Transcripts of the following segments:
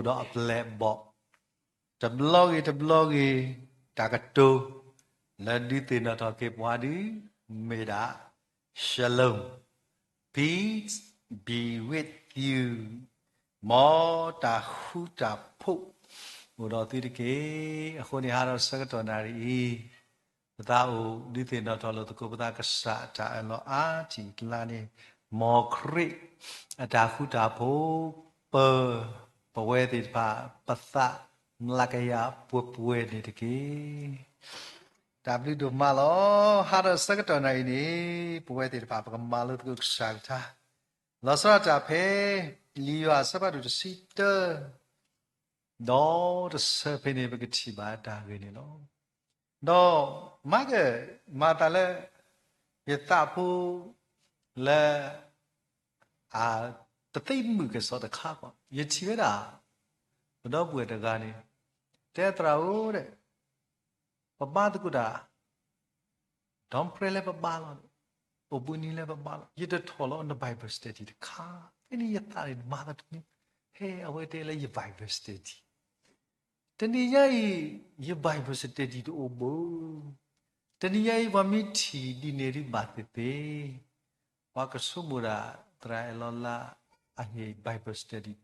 ဒီးအပျဲၢ်အဘီၣ်, တဘျီဂ့ၤတဘျီဂ့ၤ, တၢ်ကတိၤလၢဒုးသ့ၣ်နီၣ်ထီၣ်က့ၤပှၤဒုး မ့ၢ်ဒၣ် Shalom, peace be with you, မ်တၢ်ဃူတၢ်ဖိးအိၣ်ဒီးသုတက့ၢ်. အဃိန့ၣ် ဟါဒီးဆၢကတီၢ်နၣ်ရံၣ်အံၤ ပသးအိၣ်ဒုးသ့ၣ်နီၣ်ထီၣ်လိာ်သကိးပသး ကစၢ်အတၢ်အၢၣ်လီၤအါထံၣ်အကျါန့ၣ်, မ်ခရံာ်အတၢ်ဃူတၢ်ဖိး ပၢၤ ပဝဲသ့ၣ်တဖၣ် ပသးမျးကယၤပှဲၤပှဲၤန့ၣ်တက့ၢ်. တၢ်ဘျုးဒိၣ်မးလီၤ. ဟါဒီးဆၢကတီၢ်နၣ်ရံၣ်န့ၣ် ပဝဲသ့ၣ်တဖၣ် ပကမၤလိသကိးကစၢ်ကထါ လီၤဆီဒၣ်တၢ်ဖဲ လံာ်ယိၤဟၣ်အဆၢဖးဒိၣ်တဆံတၢ ဒီးတဆၢဖဲန့ၣ် ပကထံၣ်ဘၣ်တၢ်ဂ့ၢ်န့ၣ်လီၤ. ဒီးမၤကမၤသးလၢ ယသးဖိလၢ အတသ့မုာ်ကစီၣ်တခါကီး ယထံၣ်ဝဲဒၣ် ပဒီပုၢ်ဝဲၢ်တဂၤန့ၣ် တဲသရၣ်ဧၢ, ပဘါသကိးတၢ် ဒီးပြဲလၢပဘါလီၤ, အိၣ်ဘှံးနံၤလၢပဘါလီၤ, ယတထီၣ်လီၤန Bible study တခါ, ဖဲန့ၣ်ယသးန့ၣ်မၤသးတမံၤ, ဟဲ အဝဲတဲလၢယ Bible study တနံၤညါအံၤ ယ Bible study တအိၣ်ဘၣ်. တနံၤညါအံၤ ပှၤမ့ၢ်ထံၣ်ဒ်န့ၣ်ဒုးဘၣ်သ့ၣ်သ့ၣ်, ပှၤကဆိကမိၣ်ဒၣ် သရၣ်အဲၣ်လီၤလၢအဟ့ၣ် Bible study.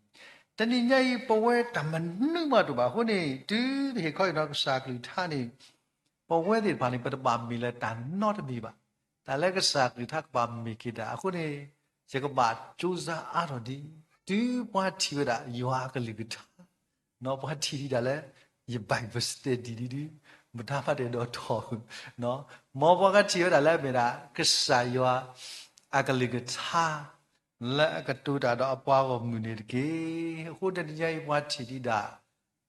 တနံၤညါအံၤ ပဝဲတၢ်မနုၤမးတအိၣ်ဘၣ်. အဃိန့ၣ် တုၤပဟ့ၣ်ခီဟ့ၣ်နီၤကစၢ်ကလုၢ်ကထါန့ၣ် ပဝဲသ့ၣ်တဖၣ်န့ၣ် ပတဘၣ်မ့ၢ်လၢတၢ်နီတမံၤဘၣ်. တၢ်လၢကစၢ်ကလုၢ်ကထါကဘၣ်မ့ၢ်က့ၤတၢ်အဃိန့ၣ် ယကဘၣ်ကၠိစါအါထီၣ်ဒ် တုၤပှၤထံၣ်ဝဲဒၣ်ယွၤအကလုၢ်ကထါ, ပှၤထံၣ်ဒံးဒၣ်လၢ ယ Bible study ဒ်ဒုး မတၤမၤတအဲၣ်ဒိးထီၣ်, မ်ပှၤကထံၣ်ဝဲဒၣ်လၢအမ့ၢ်ဒၣ် ကစၢ်ယွၤအကလုၢ်ကထါ လၢအကတိၤတၢ်ဒီးအပှၤဂီၢ်မုၢ်န့ၣ်တက့ၢ်. အဃိတနံၤညါအံၤ ပှၤထံၣ်ဒံးဒၣ်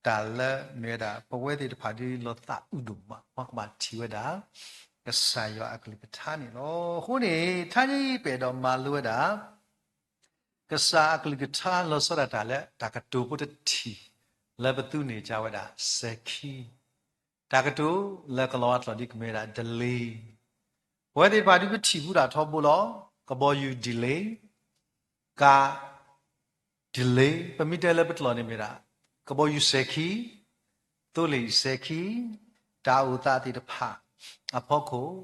တၢ်လၢမ့ၢ်ဝဲဒၣ် ပဝဲသ့ၣ်တဖၣ်ဒ်လီၤသးအုးဒိၣ်မး ပှၤကဘၣ်ထံၣ်ဝဲဒၣ် ကစၢ်ယွၤအကလုၢ်ကထါန့ၣ်လီၤ. အဃိန့ၣ် ထါညါအံၤပအဲၣ်ဒိးမၤလိဝဲဒၣ် ကစၢ်အကလုၢ်ကထါလီၤဆီဒၣ်တၢ်လၢ တၢ်ကတိၤဖိတထံၣ် လၢပသူန့ၢ်ကါဝဲဒၣ်စဲၤခံ, တၢ်ကတိၤလၢကလီၤဝါကျိာ်ဒ်ကမ့ၢ်ဝဲဒၣ် delay, ပဝဲသ့ၣ်တဖၣ်ဒ်ပထံၣ်ဘူးဒၣ်ထီဘိလီၤ. ကဘီယူၤ delay, ကါ delay, ပမ့ၢ်တဲလၢပကျိာ်န့ၣ်မ့ၢ်ဒၣ် ကဘီယူၤစဲၤခံ, သိလ့ၣ်စဲၤခံ, တၢ်အိၣ်သးသ့ၣ်တဖၣ်အဖီခိၣ်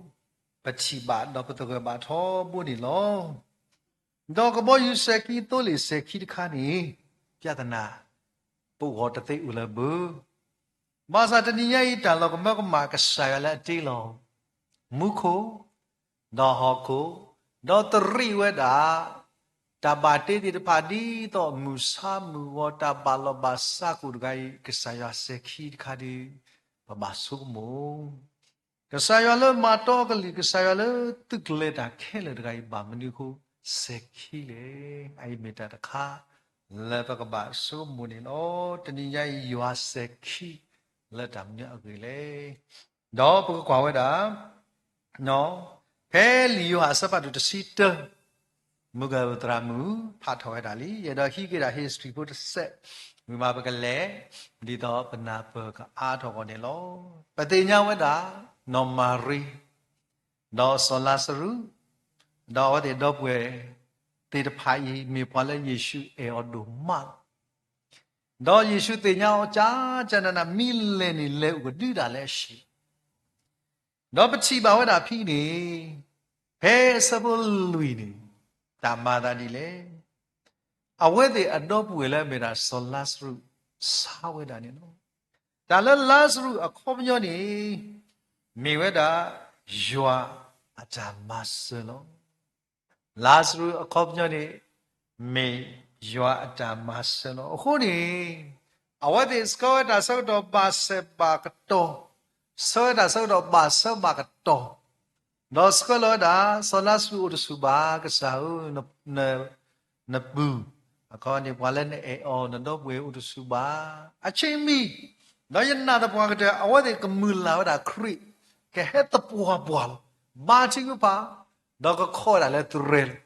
ပထံၣ်ဘၣ်ဒီးပသဂၢၢ်ဘၣ်ထီဘိန့ၣ်လီၤ. ဒီးကဘီယူၤစဲၤခံ သိလ့ၣ်စဲၤခံတခါန့ၣ် ပြဿနာ ပဂီၢ်တသ့အိၣ်လၢၤဘၣ်. ဘၣ်ဆၣ်တနံၤညါအံၤ တၢ်လီၤကမၢကမၣ်ကစၢ်ယွၤလၢအတ့လီၤ မူခိၣ် ဒီးဟီၣ်ခိၣ်, ဒီးတရံးဝဲဒၣ် တၢ်ဘၣ်တ့သ့ၣ်တဖၣ်ဒ်သိးမုၢ်ဆါမုၢ်ဂီၤ တၢ်ဘၣ်လီၢ်ဘၣ်စးခိၣ်တဂၤအံၤ ကစၢ်ယွၤစဲၤခံတခါဒီး ပဘၣ်ဆိကမိၣ် ကစၢ်ယွၤလၢမၤတီအကလုၢ် ကစၢ်ယွၤလၢသုးကျဲၤတၢ်ခဲလၢာ်တဂၤအံၤ ဘၣ်မနုၤအဃိ စဲၤခံလဲၣ်. အအံၤမ့ၢ်တၢ်တခါ လၢပကဘၣ်ဆိကမိၣ်န့ၣ်လီၤ. တနံၤညါအံၤ ယွၤစဲၤခံ လၢတၢ်မနုၤအဂ့ၢ်လဲၣ်. ဒီးပကကွၢ်ဝဲဒၣ် ဖဲလံာ်ယိၤဟၣ်အဆၢဖးဒိၣ်တဆံတၢ မုၢ်ဂၢၢ်သရၣ်မုၣ် ဖးထီၣ်ဝဲဒၣ်လံ. ယအဲၣ်ဒိးဟံးက့ၤဒၣ် history ဖိတစဲး ဝံၤမးပကလဲၤ ဒ်သိးပနၢ်ပၢၢ်ကအါထီၣ်အဂီၢ်န့ၣ်လီၤ. ပသ့ၣ်ညါဝဲဒၣ် နီၢ်မၤရံ ဒီးစီၤလါစရူး ဒီးအဝဲသ့ၣ်ဒီပုၢ်ဝဲၢ်သ့ၣ်တဖၣ်အံၤ မ့ၢ်ပှၤလၢယ့ၣ်ၡူးအဲၣ်အီၤဒိၣ်မးလီၤ. ဒီးယ့ၣ်ၡူးသ့ၣ်ညါအီၤ ကကနန မ့ၢ်လဲၤန့ၣ် လဲၤအိၣ်ကဒုဒၣ်လဲာ်အဆံး ဒီးပထံၣ်ဘၣ်ဝဲဒၣ်ဖဲန့ၣ် ဖဲအဆၢဖိလွံၢ်န့ၣ် တၢ်မၤသးဒ်လဲၣ်. အဝဲသ့ၣ်အဒီပုၢ်ဝဲၢ်လၢအမ့ၢ်ဒၣ်စီၤလါစရူး ဆါဝဲဒၣ်န့ၣ်လီၤ. တၢ်လၢလါစရူးအခီပညီန့ၣ် မ့ၢ်ဝဲဒၣ် ယွၤအတၢ်မၤစၢၤလီၤ. လါစရူးအခီပညီန့ၣ် မ့ၢ်ယွၤအတၢ်မၤစၢၤလီၤ. အဃိန့ၣ် အဝဲသ့ၣ်ဆှၢဝဲတၢ်ဆၢကတီၢ်ဘၣ်ဆၢဘၣ်ကတီၢ်, ဆှၢဝဲတၢ်ဆၢကတီၢ်ဘၣ်ဆၢဘၣ်ကတီၢ်, ဒီးဆှၢလီၤဝဲဒၣ် စီၤလါစရူးအိၣ်တဆူၣ်ဘၣ်, ကစၢ်ဧၢ, နပုၢ်, အခီန့ၣ် ပှၤလၢနအဲၣ်အီၤ နဒီပုၢ်ဝဲၢ်အိၣ်တဆူၣ်ဘၣ်, အဆ့မံၤ, ဒီးယနာ်သပှၢ်ကတၢၢ် အဝဲသ့ၣ်ကမုၢ်လၢ်ဝဲဒၣ်ခရံာ်, ကဟဲသပှၢ်ပှၢ်လီၤ, ဘါထုကဖၣ်, ဒီးကခိးဒၣ်လၢသုးရဲၣ်လီၤ.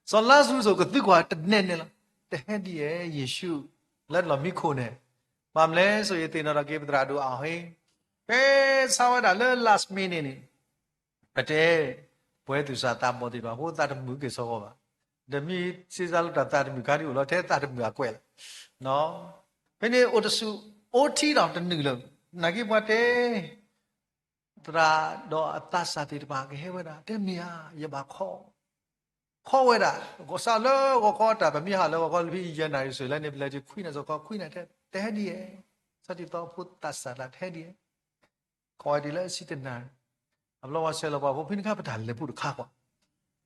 စီၤလါစရူးစိၤကသံကွၢ်တနဲၣ်န့ၣ်လီၤ, တဟဲဒ်အံၤ ယ့ၣ်ၡူး လၢလီၢ်မံခိၣ်န့ၣ်, ဘၣ်မနုၤလဲၣ်, ယသ့ၣ်နီၣ်ထီၣ်က့ၤပသရၣ်ဒိၣ်အဟ့ၣ်, ဖဲဆါဝဲဒၣ်လၢ last minute န့ၣ် ပတဲ ပှၤသူၣ်စၢ်သးဘီၣ်သ့ၣ်တဖၣ် ဖိသၣ်တမုာ်က့ၤစီၤဃီၤဘၣ်, တမ့ၢ်စ့စါလၢတၢ်သးတမုာ်ခါဒ်အိၣ်လီၤ, ထဲသးတမုာ်အကွဲးလီၤ. ဖဲ ဖဲန့ၣ်အိၣ်တဆူၣ်အိၣ်ထံဒီးတနုာ်လၢၤ, နာ်က့ပှၤတဲ သရၣ်ဒီးအသးစၢ်သ့ၣ်တဖၣ်ကဟဲဝဲဒၣ် တဲမ့ၢ်ဧါ, ယဘၣ်ခီ, ခီဝဲဒၣ်, ကစးလၢဂီၤခီတၢ် ပမ့ၢ်ဟးလၢဂီၤခီလၢဖဲယဲၢ်နၣ်ရံၣ်စၢၤလၢန့ၣ် ပလဲၤတုၤခွံနၣ်ရံၣ် စီၤခီခွံနၣ်ရံၣ် တဲဟဲဒ်အံၤ, စီၤတံၢ်သီဖိသးစၢ်တၢ်တဟဲဒ်အံၤ, ခီဝဲဒ်လၢဆံတနၣ်ရံၣ်, အဘျီပှၤဆဲးလီၤပှၤဖိဖဲန့ၣ်ခါ ပတၢ်လဲၤဖိတခါကွၢ်,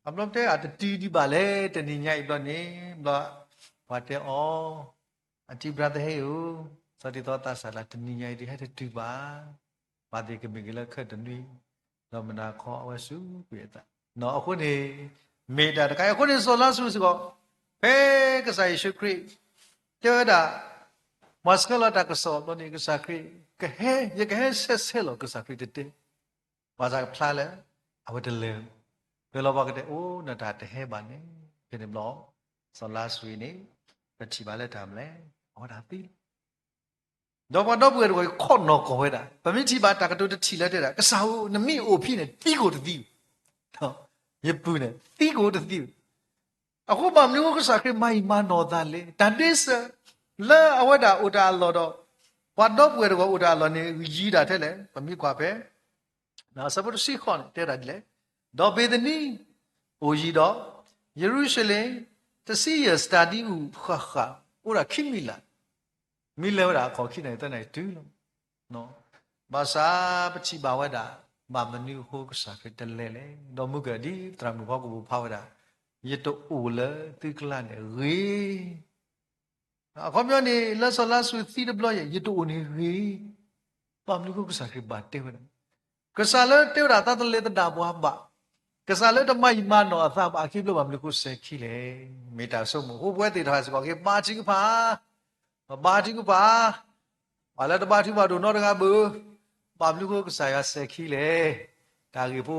အဘျီတဲအတတုၤဒံးဘၣ်လဲၣ် တနံၤညါအံၤဘျီန့ၣ်, ဘျီပှၤတဲအီၤ, အတံၤဘြါသဟဲဧၢ, စီၤတံၢ်သီသးစၢ်တၢ် တနံၤညါအံၤဒ်ဟဲတတုၤဘၣ် ပှၤသ့ၣ်ကမ့ၢ်က့ၤလၢခၢၣ်တနွံ, ဒီးမနၤခီအဝဲစူးကွံာ်အသး, အဃိန့ၣ်, မ့ၢ်တၢ်တခါအံၤ အဃိန့ၣ် စီၤလါစရူးစ့ၢ်ကီး, ဖဲကစၢ်ယ့ၣ်ၡူးခရံာ်, တဲဝဲဒၣ်, မၤဆှၢလီၤတၢ်ကစီၣ်ဘျီန့ၣ် ကစၢ်ခရံာ်, ကဟဲ, ယကဟဲဆဲးဆဲးလီၤ ကစၢ်ခရံာ်တတဲ, ဘၣ်ဆၣ်ကဖျါလၢ, အဝဲတလဲၤ, ပှဲၤလီၤပှၤကတဲအိၣ်နတၢ်တဟဲဘၣ်န့ၣ်, ဖဲန့ၣ်ဘျီ, စီၤလါစရူးန့ၣ်, ပထံၣ်ဘၣ်လၢတၢ်မနုၤလဲၣ်, အဝဲဒၣ်သံလီၤ ဒီးပှၤဒီပုၢ်ဝဲၢ်တဂၤအံၤ ခိးနီၢ်ကီၢ်ဝဲဒၣ်, ပမ့ၢ်ထံၣ်ဘၣ်တၢ်ကတိၤတထံၣ်လၢတဲဒၣ် ကစၢ်ဧၢ, နမ့ၢ်အိၣ်ဖဲန့ၣ် သံကိးတသံ, ယပုၢ်န့ၣ် သံကိးတသံ, အဃိဘၣ်မနုၤအဃိကစၢ်ခရံာ်မၤအံၣ်မၤနီၢ်အသးလဲၣ်, တၢ်ဒ့စၢၤ, လၢအဝဲဒၣ်အိၣ်တၢ်အလီၢ်ဒီး, ပှၤဒီပုၢ်ဝဲၢ်တဂၤအိၣ်တၢ်အလီၢ်န့ၣ် ယံၤဒၣ်ထဲလဲၣ်, ပမ့ၢ်ကွၢ်ဖဲ အဆၢဖိတဆံဃိးန့ၣ် တဲဝဲဒၣ်ဒ်လဲၣ်, ဒီးဘ့းသနံ, အိၣ်ယံၤဒီး, ယရူၤၡလ့ၣ်, တဆံယဲၢ်စတၢဒံအူၣ်ဃၣ်ဃၣ်, အိၣ်ဒၣ်ခံမံၤလး, မ့ၢ်လဲၤဝဲဒၣ်အခီၣ်ခံနၣ်ရံၣ်သၢနၣ်ရံၣ်တုၤလီၤ, ဘၣ်ဆၣ်ပထံၣ်ဘၣ်ဝဲဒၣ်, ဘၣ်မနုၤအဃိကစၢ်ခရံာ်တလဲၤလဲၣ်, ဒီးမုၢ်ကဒ်သရၣ်မုၣ်ဖီကပိၤဖးဝဲဒၣ်, ယတအိၣ်လၢသုကျါန့ၣ်ဂ့ၤ အခီပညီန့ၣ် လၢစီၤလါစရူးသံတဘျီယဲၢ် ယတအိၣ်န့ၣ်ဂ့ၤ, ဘၣ်မနုၤအဃိကစၢ်ခရံာ်ဘၣ်တဲဝဲဒၣ်, ကစၢ်လၢတဲဝဲဒၣ်သးတလဲၤသဒၣ်ပှၤဘၣ်, ကစၢ်လၢတမၤအံၣ်မၤနီၢ်အသးဘၣ်အခံဘျီ ဘၣ်မနုၤအဃိစဲၤခံလဲၣ်, မ့ၢ်တၢ်ဆိကမိၣ်အဃိ ပဝဲသ့ၣ်တဖၣ်စ့ၢ်ကီးက့ၤ ဘါထုကဖၣ်, ပဘါထုကဖၣ် ပှၤလၢတဘါထုကဖၣ်ဒိၣ်နီတဂၤဘၣ်, ဘၣ်မနုၤအဃိကစၢ်ယွၤစဲၤခံလဲၣ်, တၢ်ဂ့ၢ်ဖိ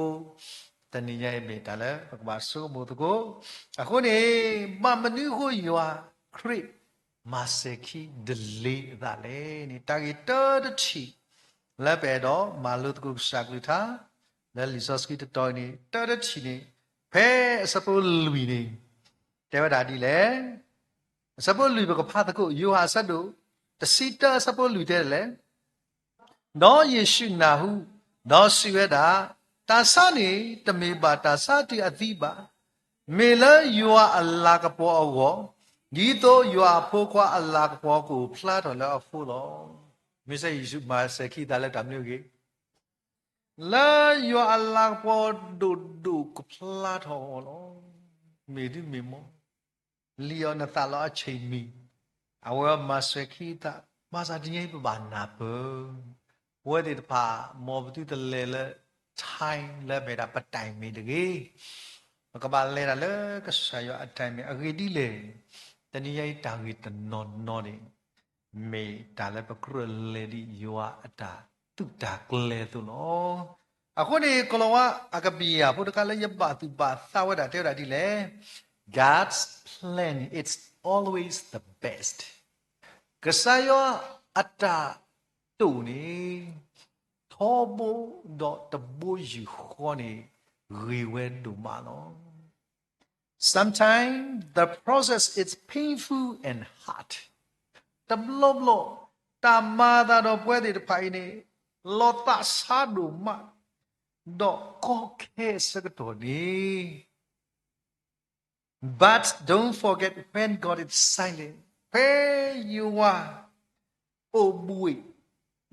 တနံၤညါအံၤမ့ၢ်တၢ်လၢပကဘၣ်ဆိကမိၣ်သကိး, အဃိန့ၣ်, ဘၣ်မနုၤအဃိယွၤခရံာ် မၤစဲၤခံ delay အသးလဲၣ်န့ၣ် တၢ်ဂ့ၢ်တၢတထံၣ် လၢပအဲၣ်ဒိးမၤလိသကိးကစၢ်ကလုၢ်ကထါ လၢလံာ်စီဆှံတတီၤအံၤန့ၣ် တၢတထံၣ်န့ၣ် ဖဲအဆၢဖိလွံၢ်န့ၣ် တဲဝဲဒၣ်ဒ်လဲၣ်. အဆၢဖိလွံၢ်ပကဖးသကိး ယိၤဟၣ်အဆၢဒိၣ် တဆံတၢအဆၢဖိလွံၢ်တဲဒ်လဲၣ်. ဒီးယ့ၣ်ၡူးနၢ်ဟူ, ဒီးစံးဝဲဒၣ်, တၢ်ဆါန့ၣ် တမ့ၢ်ဘၣ်တၢ်ဆါတုၤအသံဘၣ်. မ့ၢ်လၢယွၤအလၤကပီၤအဂီၢ်, ဒ်သိးယွၤအဖိခွါအလၤကပီၤကအိၣ်ဖျါထီၣ်လၢအဃိလီၤ. မ့ၢ်စ့ၢ်ယ့ၣ်ၡူးမၤစဲၤခံသးလၢတၢ်မနုၤအဂ့ၢ်, လၢယွၤအလၤကပီၤဒိၣ်ဒိၣ်ကဖျါထီၣ်အဂီၢ်လီၤ. မ့ၢ်ဒုမ့ၢ်မီၢ် လံာ်အီၤနသးလီၤအဆ့ၣ်မံၤ, အဝဲမၤစဲၤခံသး, ဘၣ်ဆၣ်တနံၤအံၤပဘၣ်နၢ်ပၢၢ်, ပဝဲသ့ၣ်တဖၣ် မ်ပသုတလဲၤလၢ time လၢမ့ၢ်ဒၣ်ပ time မ့ၢ်တဂ့ၤ, ပကဘၣ်လဲၤတၢ်လၢကစၢ်ယွၤအ time မ့ၢ်အဂ့ၢ်ဒ်လဲၣ်. တနံၤအံၤတၢ်ဂ့ၢ်တနီၤနီၤန့ၣ် မ့ၢ်တၢ်လၢပကြၢးလဲၤဒ်ယွၤအတၢ်သူၣ်တၢ်ကျဲၤအသိးလီၤ. အဃိန့ၣ် ကလီၤဝါအကပျၢ်ဖိတခါလၢယဘၣ်သူၣ်ဘၣ်သးဝဲဒၣ်တဲဝဲဒၣ်ဒ်လဲၣ်, God's plan is always the best. ကစၢ်ယွၤအတၢ်တိာ်န့ၣ် ထီဘိဒီးတဘိယူၢ်ဃီန့ၣ် ဂ့ၤဝဲဒိၣ်မးလီၤ. Sometimes the process is painful and hard. တဘျီဘျီ တၢ်မၤအသးဒီးပဝဲသ့ၣ်တဖၣ်အံၤန့ၣ် လီၤသးဆါဒိၣ်မး, ဒီးကီခဲအဆၢကတီၢ်န့ၣ် But don't forget when God is silent. ဖဲယွၤအိၣ်ဘှံး,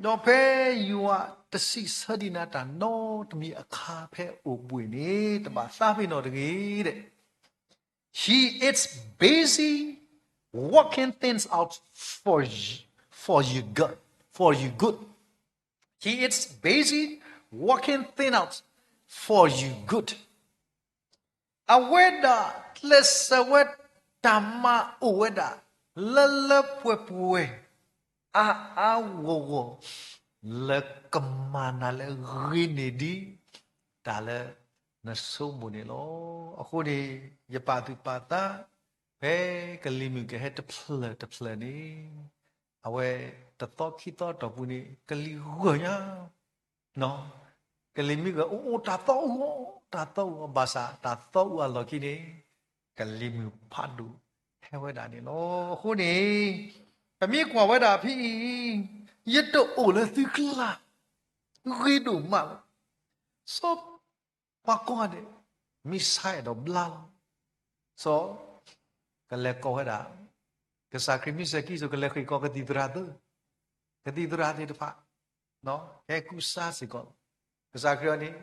ဒီးဖဲယွၤတစံးဆၢဒံးနၤတၢ်နီတမံၤအခါ ဖဲအိၣ်ဘှံးန့ၣ် တဘၣ်သးပ့ၤနီၣ်တဂ့ၤဒဲး. He is busy working things out for you, for you good, for you good. He is busy working things out for you good. အဝဲဒၣ်ကျဲးစၢးဝဲတၢ်မၤအိၣ်ဝဲဒၣ် လၢလၢပှဲၤပှဲၤ အါအါဂီၢ်ဂီၢ် လၢကမၤနၤလၢအဂ့ၤန့ၢ်ဒံး တၢ်လၢနဆိကမိၣ်န့ၣ်လီၤ. အဃိန့ၣ် ယပာ်သူၣ်ပာ်သး ဖဲကလံၤမုၢ်ကဟဲတဖျၢၣ်တဖျၢၣ်န့ၣ် အဝဲတသီခံသီအတီၢ်ပူၤန့ၣ် ကလံၤဂၢၢ်ညါ ကလံၤမုၢ်ဂၢၢ်အိၣ်အိၣ်တၢ်သီအူအီၤ တၢ်သီအူအီၤ ဘၣ်ဆၣ်တၢ်သီအူအလီၢ်ခံန့ၣ် ကလံၤမုၢ်ဖးဒိၣ်ဟဲဝဲဒၣ်န့ၣ်လီၤ. အဃိန့ၣ် ပမ့ၢ်ကွၢ်ဝဲဒၣ်ဖဲအံၤ, ယတအိၣ်လၢသုကျါ, ဂ့ၤဒိၣ်မးလီၤ. စီၤပၤကိးဂၤဒဲး, မ့ၢ်ဆါအဲၣ်ဒိးဘျါလီၤ. စီၤ, ကလဲၤကိးဝဲဒၣ်, ကစၢ်ခရံာ်မ့ၢ်စဲၤခံစိၤ ကလဲၤဃ့ၢ်ကီးကသံၣ်သရၣ်သၢ, ကသံၣ်သရၣ်သ့ၣ်တဖၣ် ဟဲကူစါစ့ၢ်ကီးလီၤ. ကစၢ်ခရံာ်အံၤန့ၣ်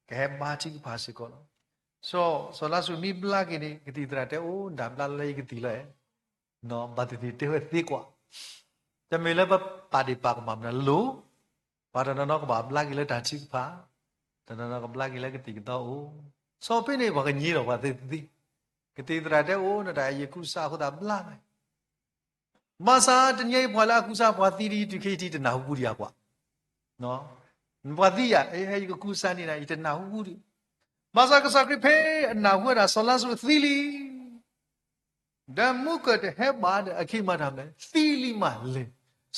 ကဟဲဘါထုကဖၣ်စ့ၢ်ကီးလီၤ. စီၤ, စီၤလါစရူးမ့ၢ်ဘျါက့ၤန့ၣ် ကသံၣ်သရၣ်တဲအိၣ် နတၢ်ဘျါလၢယကသံၣ်လီၤ. ဘၣ်သ့ၣ်သ့ၣ်တဲဝဲသ့ကွၢ်, တမ့ၢ်လၢပပာ်ဒ့ၣ်ပာ်ကမၣ်မနုၤလဲၣ်. ပှၤတနီၤနီၤကဘၣ်ဘျါက့ၤလၢတၢ်ထုကဖၣ်, တနီၤနီၤကဘျါက့ၤလၢကသံၣ်ကသီအိၣ်. စီၤပ့းန့ၣ် ပှၤကညံဒီးပှၤသ့သ့, ကသံၣ်သရၣ်တဲအိၣ် နတၢ်ယကူစါအဃိသတးဘျါလီၤ. ဘၣ်ဆၣ်တနံၤအံၤ ပှၤလၢအကူစါပှၤသံဒ်အံၤ တုၤခဲအံၤထံး တနၢ်ဟူပူၤဒံးအကွၢ်. ပှၤသံယၤ ယကကူစါန့ၣ် ယတနၢ်ဟူပူၤဒံး. ဘၣ်ဆၣ်ကစၢ်ခရံာ်ဖဲအနၢ်ဟူဝဲဒၣ် စီၤလါစရူးသံလံ, ဒီးမူကၢၢ်တဟဲဘၣ်ဒီး အခံမၤတၢ်မနုၤလဲၣ်, သံလံမးလဲၣ်.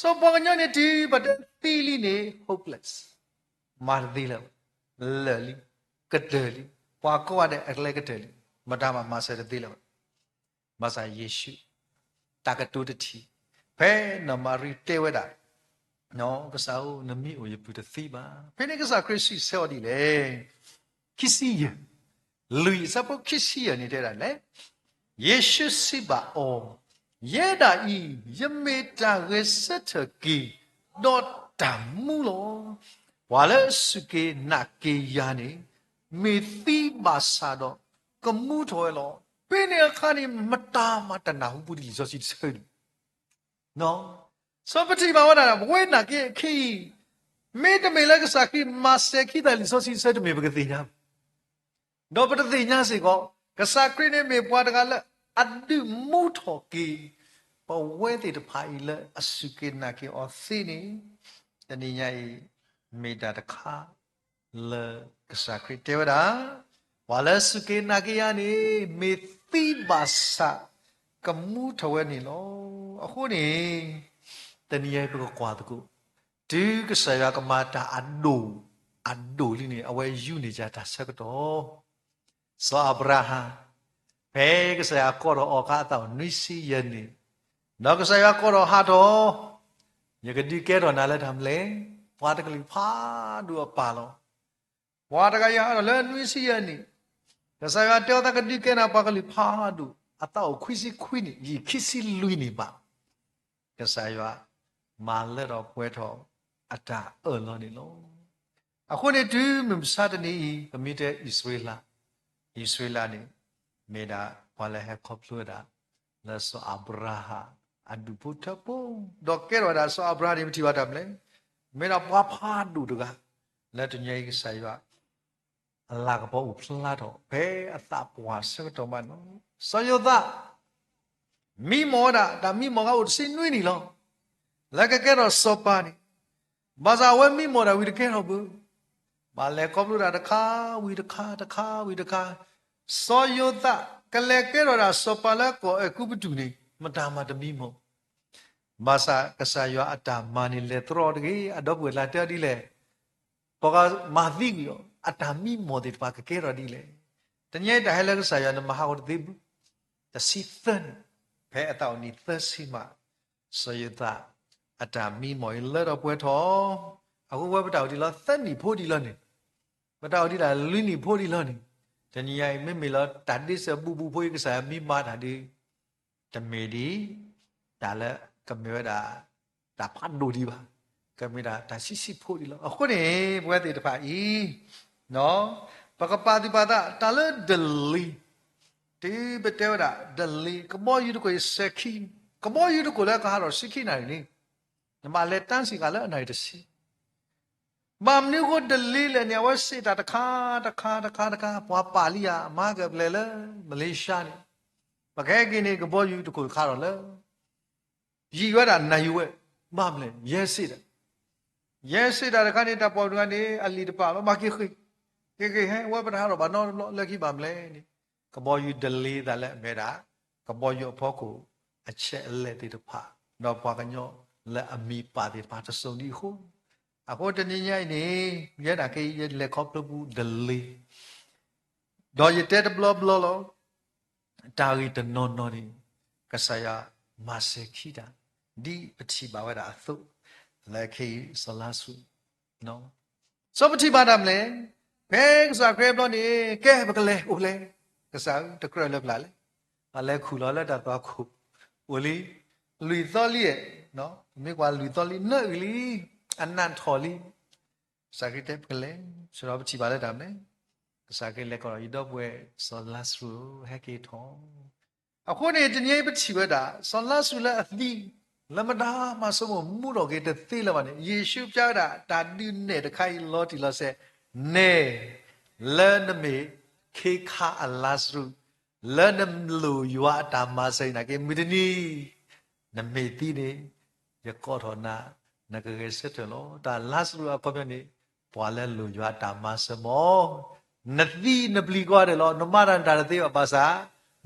စီၤပှၤကညီန့ၣ် တုၤပတဲသံလံန့ၣ် hopeless, မၤတသ့လၢၤဘၣ်, လၢာ်လံ, ကတၢၢ်လံ, ပှၤကိးဂၤဒဲးအကျဲကတၢၢ်လံ, မတၤမၤမၤစၢၤတသ့လၢၤဘၣ်. ဘၣ်ဆၣ်ယ့ၣ်ၡူး တၢ်ကတိၤတထံၣ်, ဖဲနီၢ်မၤရံတဲဝဲဒၣ်, ကစၢ်ဧၢ, နမ့ၢ်အိၣ်ယပုၢ်တသံဘၣ်. ဖဲန့ၣ်ကစၢ်ခရံာ်စံးဆၢအီၤဒ်လဲၣ်. ခံဆံယဲၢ်, လွံၢ်အဆၢဖိခံဆံယဲၢ်န့ၣ်တဲဒၣ်လဲၣ်, ယ့ၣ်ၡူးစံးဘၣ်အီၤ, ယဲဒၣ်အံၤ ယမ့ၢ်တၢ်ဂဲၤဆၢထၢၣ်က့ၤ ဒီးတၢ်မူလီၤ. ပှၤလၢအစူၢ်က့ၤနာ်က့ၤယၤန့ၣ် မ့ၢ်သံဘၣ်ဆၣ်ဒီး ကမူထီၣ်ဝဲလီၤ. ဖဲန့ၣ်အခါန့ၣ် မတၤမၤတနၢ်ဟူပူၤဒံးလံာ်စီဆှံတဆၢဒံး. စီၤပထံၣ်ဘၣ်ဝဲဒၣ် ပဝဲနာ်က့ၤအခံအံၤ, မ့တမ့ၢ်လၢကစၢ်ခရံာ်မၤစဲၤခံသးလံာ်စီဆှံတဆၢ တမ့ၢ်ပကသ့ၣ်ညါ ဒီးပတသ့ၣ်ညါစ့ၢ်ကီး, ကစၢ်ခရံာ်န့ၣ်မ့ၢ်ပှၤတဂၤလၢအဒုးမူထီၣ်က့ၤ ပဝဲသ့ၣ်တဖၣ်အံၤလၢအစူၢ်က့ၤနာ်က့ၤအီၤသ့န့ၣ်, တနံၤညါအံၤ မ့ၢ်တၢ်တခါလၢကစၢ်ခရံာ်တဲဝဲဒၣ်, ပှၤလၢအစူၢ်က့ၤနာ်က့ၤယၤန့ၣ် မ့ၢ်သံဘၣ်ဆၣ် ကမူထီၣ်ဝဲန့ၣ်လီၤ. အဃိန့ၣ် တနံၤညါအံၤပကကွၢ်သကိး, တုၤကစၢ်ယွၤကမၤတၢ်အဒိၣ်, အဒိၣ်လံန့ၣ် အဝဲယူၢ်န့ၢ်ယၤတၢ်ဆၢကတီၢ် စီၤအၤဘြၤဟၣ်, ဖဲကစၢ်ယွၤကိးထီၣ်အီၤအခါ အသးအိၣ်နွံဆံယဲၢ်နံၣ်, ဒီးကစၢ်ယွၤကိးထီၣ်ဟးထီၣ်, ယကဒုးကဲထီၣ်နၤလၢတၢ်မနုၤလဲၣ်, ပှၤတကလုာ်ဖးဒိၣ်အပၢ်လီၤ. ပှၤတဂၤယဟးထီၣ်လၢနွံဆံယဲၢ်နံၣ်, ကစၢ်ယွၤတဲအီၤသးကဒုးကဲနၤပှၤကလုာ်ဖးဒိၣ် အသးအိၣ်ခွံဆံခွံနံၣ်, ယံာ်ခံဆံလွံၢ်နံၣ်ဘၣ်. ကစၢ်ယွၤမၤလၢထီၣ်ပှဲၤထီၣ်အတၢ်အၢၣ်လီၤန့ၣ်လီၤ. အဃိန့ၣ်တုၤမုၢ်မဆါတနံၤအံၤ ပမ့ၢ်တဲအံၣ်စရ့လး, အံၣ်စရ့လးန့ၣ် မ့ၢ်ဒၣ်ပှၤလၢဟဲခီဖျိဝဲဒၣ် လၢစီၤအၤဘြၤဟၣ်အဒူၣ်ဖိထၢဖိ, ဒီးကဲထီၣ်ဝဲဒၣ်စီၤအၤဘြၤဟၣ်န့ၣ် ပထံၣ်ဘၣ်တၢ်မနုၤလဲၣ်, မ့ၢ်ဒၣ်ပှၤဖးဒိၣ်တဂၤ လၢတနံၤအံၤကစၢ်ယွၤ အလၤကပီၤအိၣ်ဖျါထီၣ် ဖဲအသးပှၢ်ဆၢကတီၢ်မးန့ၣ်လီၤ. စီၤယိၤသး မံမီၢ်ဝဲဒၣ် တၢ်မံမီၢ်ဂၤအိၣ်တဆံနွံနံၣ်လီၤ. လၢကကဲထီၣ်စီၤပၤန့ၣ်, ဘၣ်ဆၣ်အဝဲမံမီၢ်ဒၣ်ဝံၤတကဲထီၣ်ဘၣ်. ဘၣ်လဲၤခီဖျိတၢ်တခါဝံၤတခါ တခါဝံၤတခါ, စီၤယိၤသး ကလဲၤကဲထီၣ်ဒၣ်စီၤပၤလၢကီၢ်အဲၤကူပတူးန့ၣ် မတၤမၤတမံမီၢ် ဘၣ်ဆၣ်ကစၢ်ယွၤအတၢ်မၤန့ၣ်လဲၤတြီတဂ့ၤ. အဒီပုၢ်ဝဲၢ်လၢတဲအီၤဒ်လဲၣ်, ပှၤမၤသံကွံာ်အီၤ အတၢ်မံမီၢ်သ့ၣ်တဖၣ်ကကဲထီၣ်ဒ်လဲၣ်. တနံၤအံၤတၢ်ဟဲလၢကစၢ်ယွၤန့ၣ် မၤဟးဂီၤတသ့ဘၣ်. တဆံသၢနံၣ်, ဖဲအသးအိၣ်နံၣ်သၢဆံမး, စီၤယိၤသး အတၢ်မံမီၢ်အံၤလၢထီၣ်ပှဲၤထီၣ်, အဃိဝဲပတၢ်အိၣ်ဒံးလီၤ သၢနံၣ်ဖိဒံးလီၤန့ၣ်, ပတၢ်အိၣ်ဒံးဒၣ်လွံၢ်နံၣ်ဖိဒံးလီၤန့ၣ်, တနံၤအံၤမ့မ့ၢ်လၢတၢ်ဒ့စၢၤဘူးဘူးဖိအံၤ ကစၢ်ယွၤမံမၤတၢ်ဒ် တမ့ၢ်ဒ် တၢ်လၢကမ့ၢ်ဝဲဒၣ် တၢ်ဖးဒိၣ်ဒံးဘၣ်, ကမ့ၢ်ဒၣ်တၢ်ဆံးဆံးဖိဒံးလီၤ. အဃိန့ၣ် ပဝဲသ့ၣ်တဖၣ်အံၤ ပကပာ်သူၣ်ပာ်သး တၢ်လၢ delay တုၤပတဲဝဲဒၣ် delay ကဘီယူၤတခိၣ်အံၤစဲၤခံ, ကဘီယူၤတခိၣ်လၢကဟးထီၣ်ဆံခံနၣ်ရံၣ်န့ၣ်, နဘၣ်လဲၤတၢ်စံးဃာ်လၢအနၣ်ရံၣ်တဆံ ဘၣ်မနုၤအဃိ delay လဲၣ်န့ၣ် အဝဲစံးတၢ်တခါတခါတခါတခါ, ပှၤပာ်လံဧါ, မၤကပျဲၢ်လၢ Malaysia န့ၣ်, ပကဟဲက့ၤန့ၣ် ကဘီယူၤတခိၣ်ခးထီၣ်လၢ ယံာ်ဝဲဒၣ်နၣ်ရံၣ်ဝဲ, ဘၣ်မနုၤလဲၣ် ယဲစ့ၣ်တၢ်, ယဲစ့ၣ်တၢ်တခါန့ၣ် တၢ်ပိာ်မုၣ်တဂၤန့ၣ် အလံာ်တပာ်လီၤ ဘၣ်က့ၤဃ့ၢ်, က့ၤဃ့ၢ်ဟဲ အဝဲပတဟးထီၣ်ဘၣ်နီတဘျီ လၢခံဘၣ်မနုၤလဲၣ်န့ၣ်, ကဘီယူၤ delay သးလၢအမ့ၢ်ဒၣ် ကဘီယူၤအဖီခိၣ် အဆဲးအလဲၢ်သ့ၣ်တဖၣ်, ဒီးပှၤကညီလၢအမံၤပာ်သ့ၣ်တဖၣ်တစိၤဒံးအဃိ, အဃိတနံၤညါအံၤန့ၣ် ယဲဒၣ်က့ ယလဲၤခီဖျိပူၤ delay ဒီးယတဲတဘျီဘျီလီၤ, တၢ်ဂ့ၢ်တနီၤနီၤန့ၣ် ကစၢ်ယွၤမၤစဲၤခံတၢ်, ဒ်ပထံၣ်ဘၣ်ဝဲဒၣ်အသိး, လၢခဲအံၤစီၤလါစရူး စီၤပထံၣ်ဘၣ်တၢ်မနုၤလဲၣ်, ဖဲကစၢ်ခရံာ်ဘျီန့ၣ် ကဲပကလဲၤအိၣ်ဖျဲၣ်, ကစၢ်ဧၢ တကြၢးလၢပျၢ်လဲၣ်, အလဲၤခူၣ်လီၤလၢတၢ်သွၣ်ခိၣ်, အိၣ်လံ, လွံၢ်သီလံ, မ့ၢ်ကွၢ်လွံၢ်သီလံ နၢအုၣ်လံ, အနၢ်ထီၣ်လံ, ကစၢ်ခရံာ်တဲပကလဲၤ, ဆိဒီးပထံၣ်ဘၣ်လၢတၢ်မနုၤလဲၣ်, ကစၢ်ခရံာ်လဲၤကိးဒီး ယဒီပုၢ်ဝဲၢ်စီၤလါစရူး ဟဲက့ၤထီၣ် အဃိန့ၣ် တနံၤအံၤပထံၣ်ဝဲဒၣ် စီၤလါစရူးလၢအသံ လၢမတၤမၤဆိကမိၣ်မူထီၣ်က့ၤတသ့လၢၤဘၣ်န့ၣ် ယ့ၣ်ၡူးပျါဝဲဒၣ်တၢ်ဒုးနဲၣ်တခါအံၤလီၤတံၢ်လီၤဆဲး, နဲၣ်, လၢနမ့ၢ်ခ့ခါအလါစရူး, လၢနလိၣ်ယွၤအတၢ်မၤစၢၤအံၤနာ်က့ မုၢ်တနံၤ နမ့ၢ်သံန့ၣ် ယကိးထီၣ်နၤ, နကဂဲၤဆၢထၢၣ်လီၤ. တၢ်လါစရူးအခီပညီန့ၣ် ပှၤလၢအလိၣ်ယွၤအတၢ်မၤစၢၤမီၤ, နသံနပျံၤကွၢ်ဒဲးလီၤ, နမၤတၢ်နတၢ်တသ့ဘၣ်ဘၣ်ဆၣ်,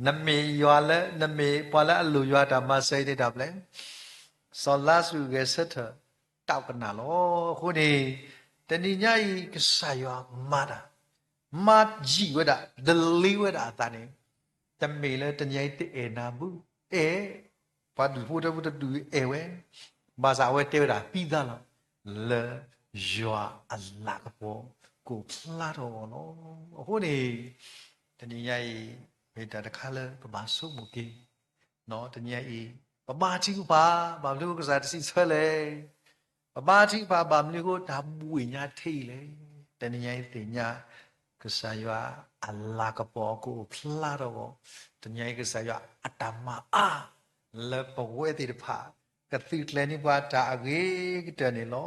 နမ့ၢ်ယွၤလၢ နမ့ၢ်ပှၤလၢအလိၣ်ယွၤအတၢ်မၤစၢၤအံၤန့ၣ်တၢ်ပျဲ စီၤလါစရူးဂဲၤဆၢထၢၣ်တၢ်ကနၣ်လီၤ. အဃိန့ၣ် တနံၤညါအံၤ ကစၢ်ယွၤမၤတၢ်, မၤယံာ်ဝဲဒၣ် ဒလ့ဝဲဒၣ်အသးန့ၣ်, တမ့ၢ်လၢတနံၤညါအံၤတအဲၣ်နၤဘၣ်, အဲၣ်, ပှၤဒူၣ်ဖိထၢဖိတဒူၣ်အဲၣ်ဝဲ, ဘၣ်ဆၣ်အဝဲတဲဝဲဒၣ်သံသးလီၤ, လၢယွၤအလၤကပီၤကအိၣ်ဖျါထီၣ်အဂီၢ်လီၤ. အဃိန့ၣ် တနံၤညါအံၤ မ့ၢ်တၢ်တခါလၢပဘၣ်ဆိကမိၣ်က့ၤ တနံၤညါအံၤ ပဘါထုကဖၣ် ဘၣ်မနုၤအဃိကစၢ်တစံးဆၢလဲၣ်, ပဘါထုကဖၣ် ဘၣ်မနုၤအဃိတၢ်ဘှံးညါထဲအံၤလဲၣ်. တနံၤညါအံၤသ့ၣ်ညါ ကစၢ်ယွၤအလၤကပီၤကအိၣ်ဖျါထီၣ်အဂီၢ်, တနံၤညါအံၤကစၢ်ယွၤအတၢ်မၤအါ လၢပဝဲသ့ၣ်တဖၣ် ကသုးကျဲၤန့ၢ်ပှၤတၢ်အဂ့ၤကတၢၢ်န့ၣ်လီၤ.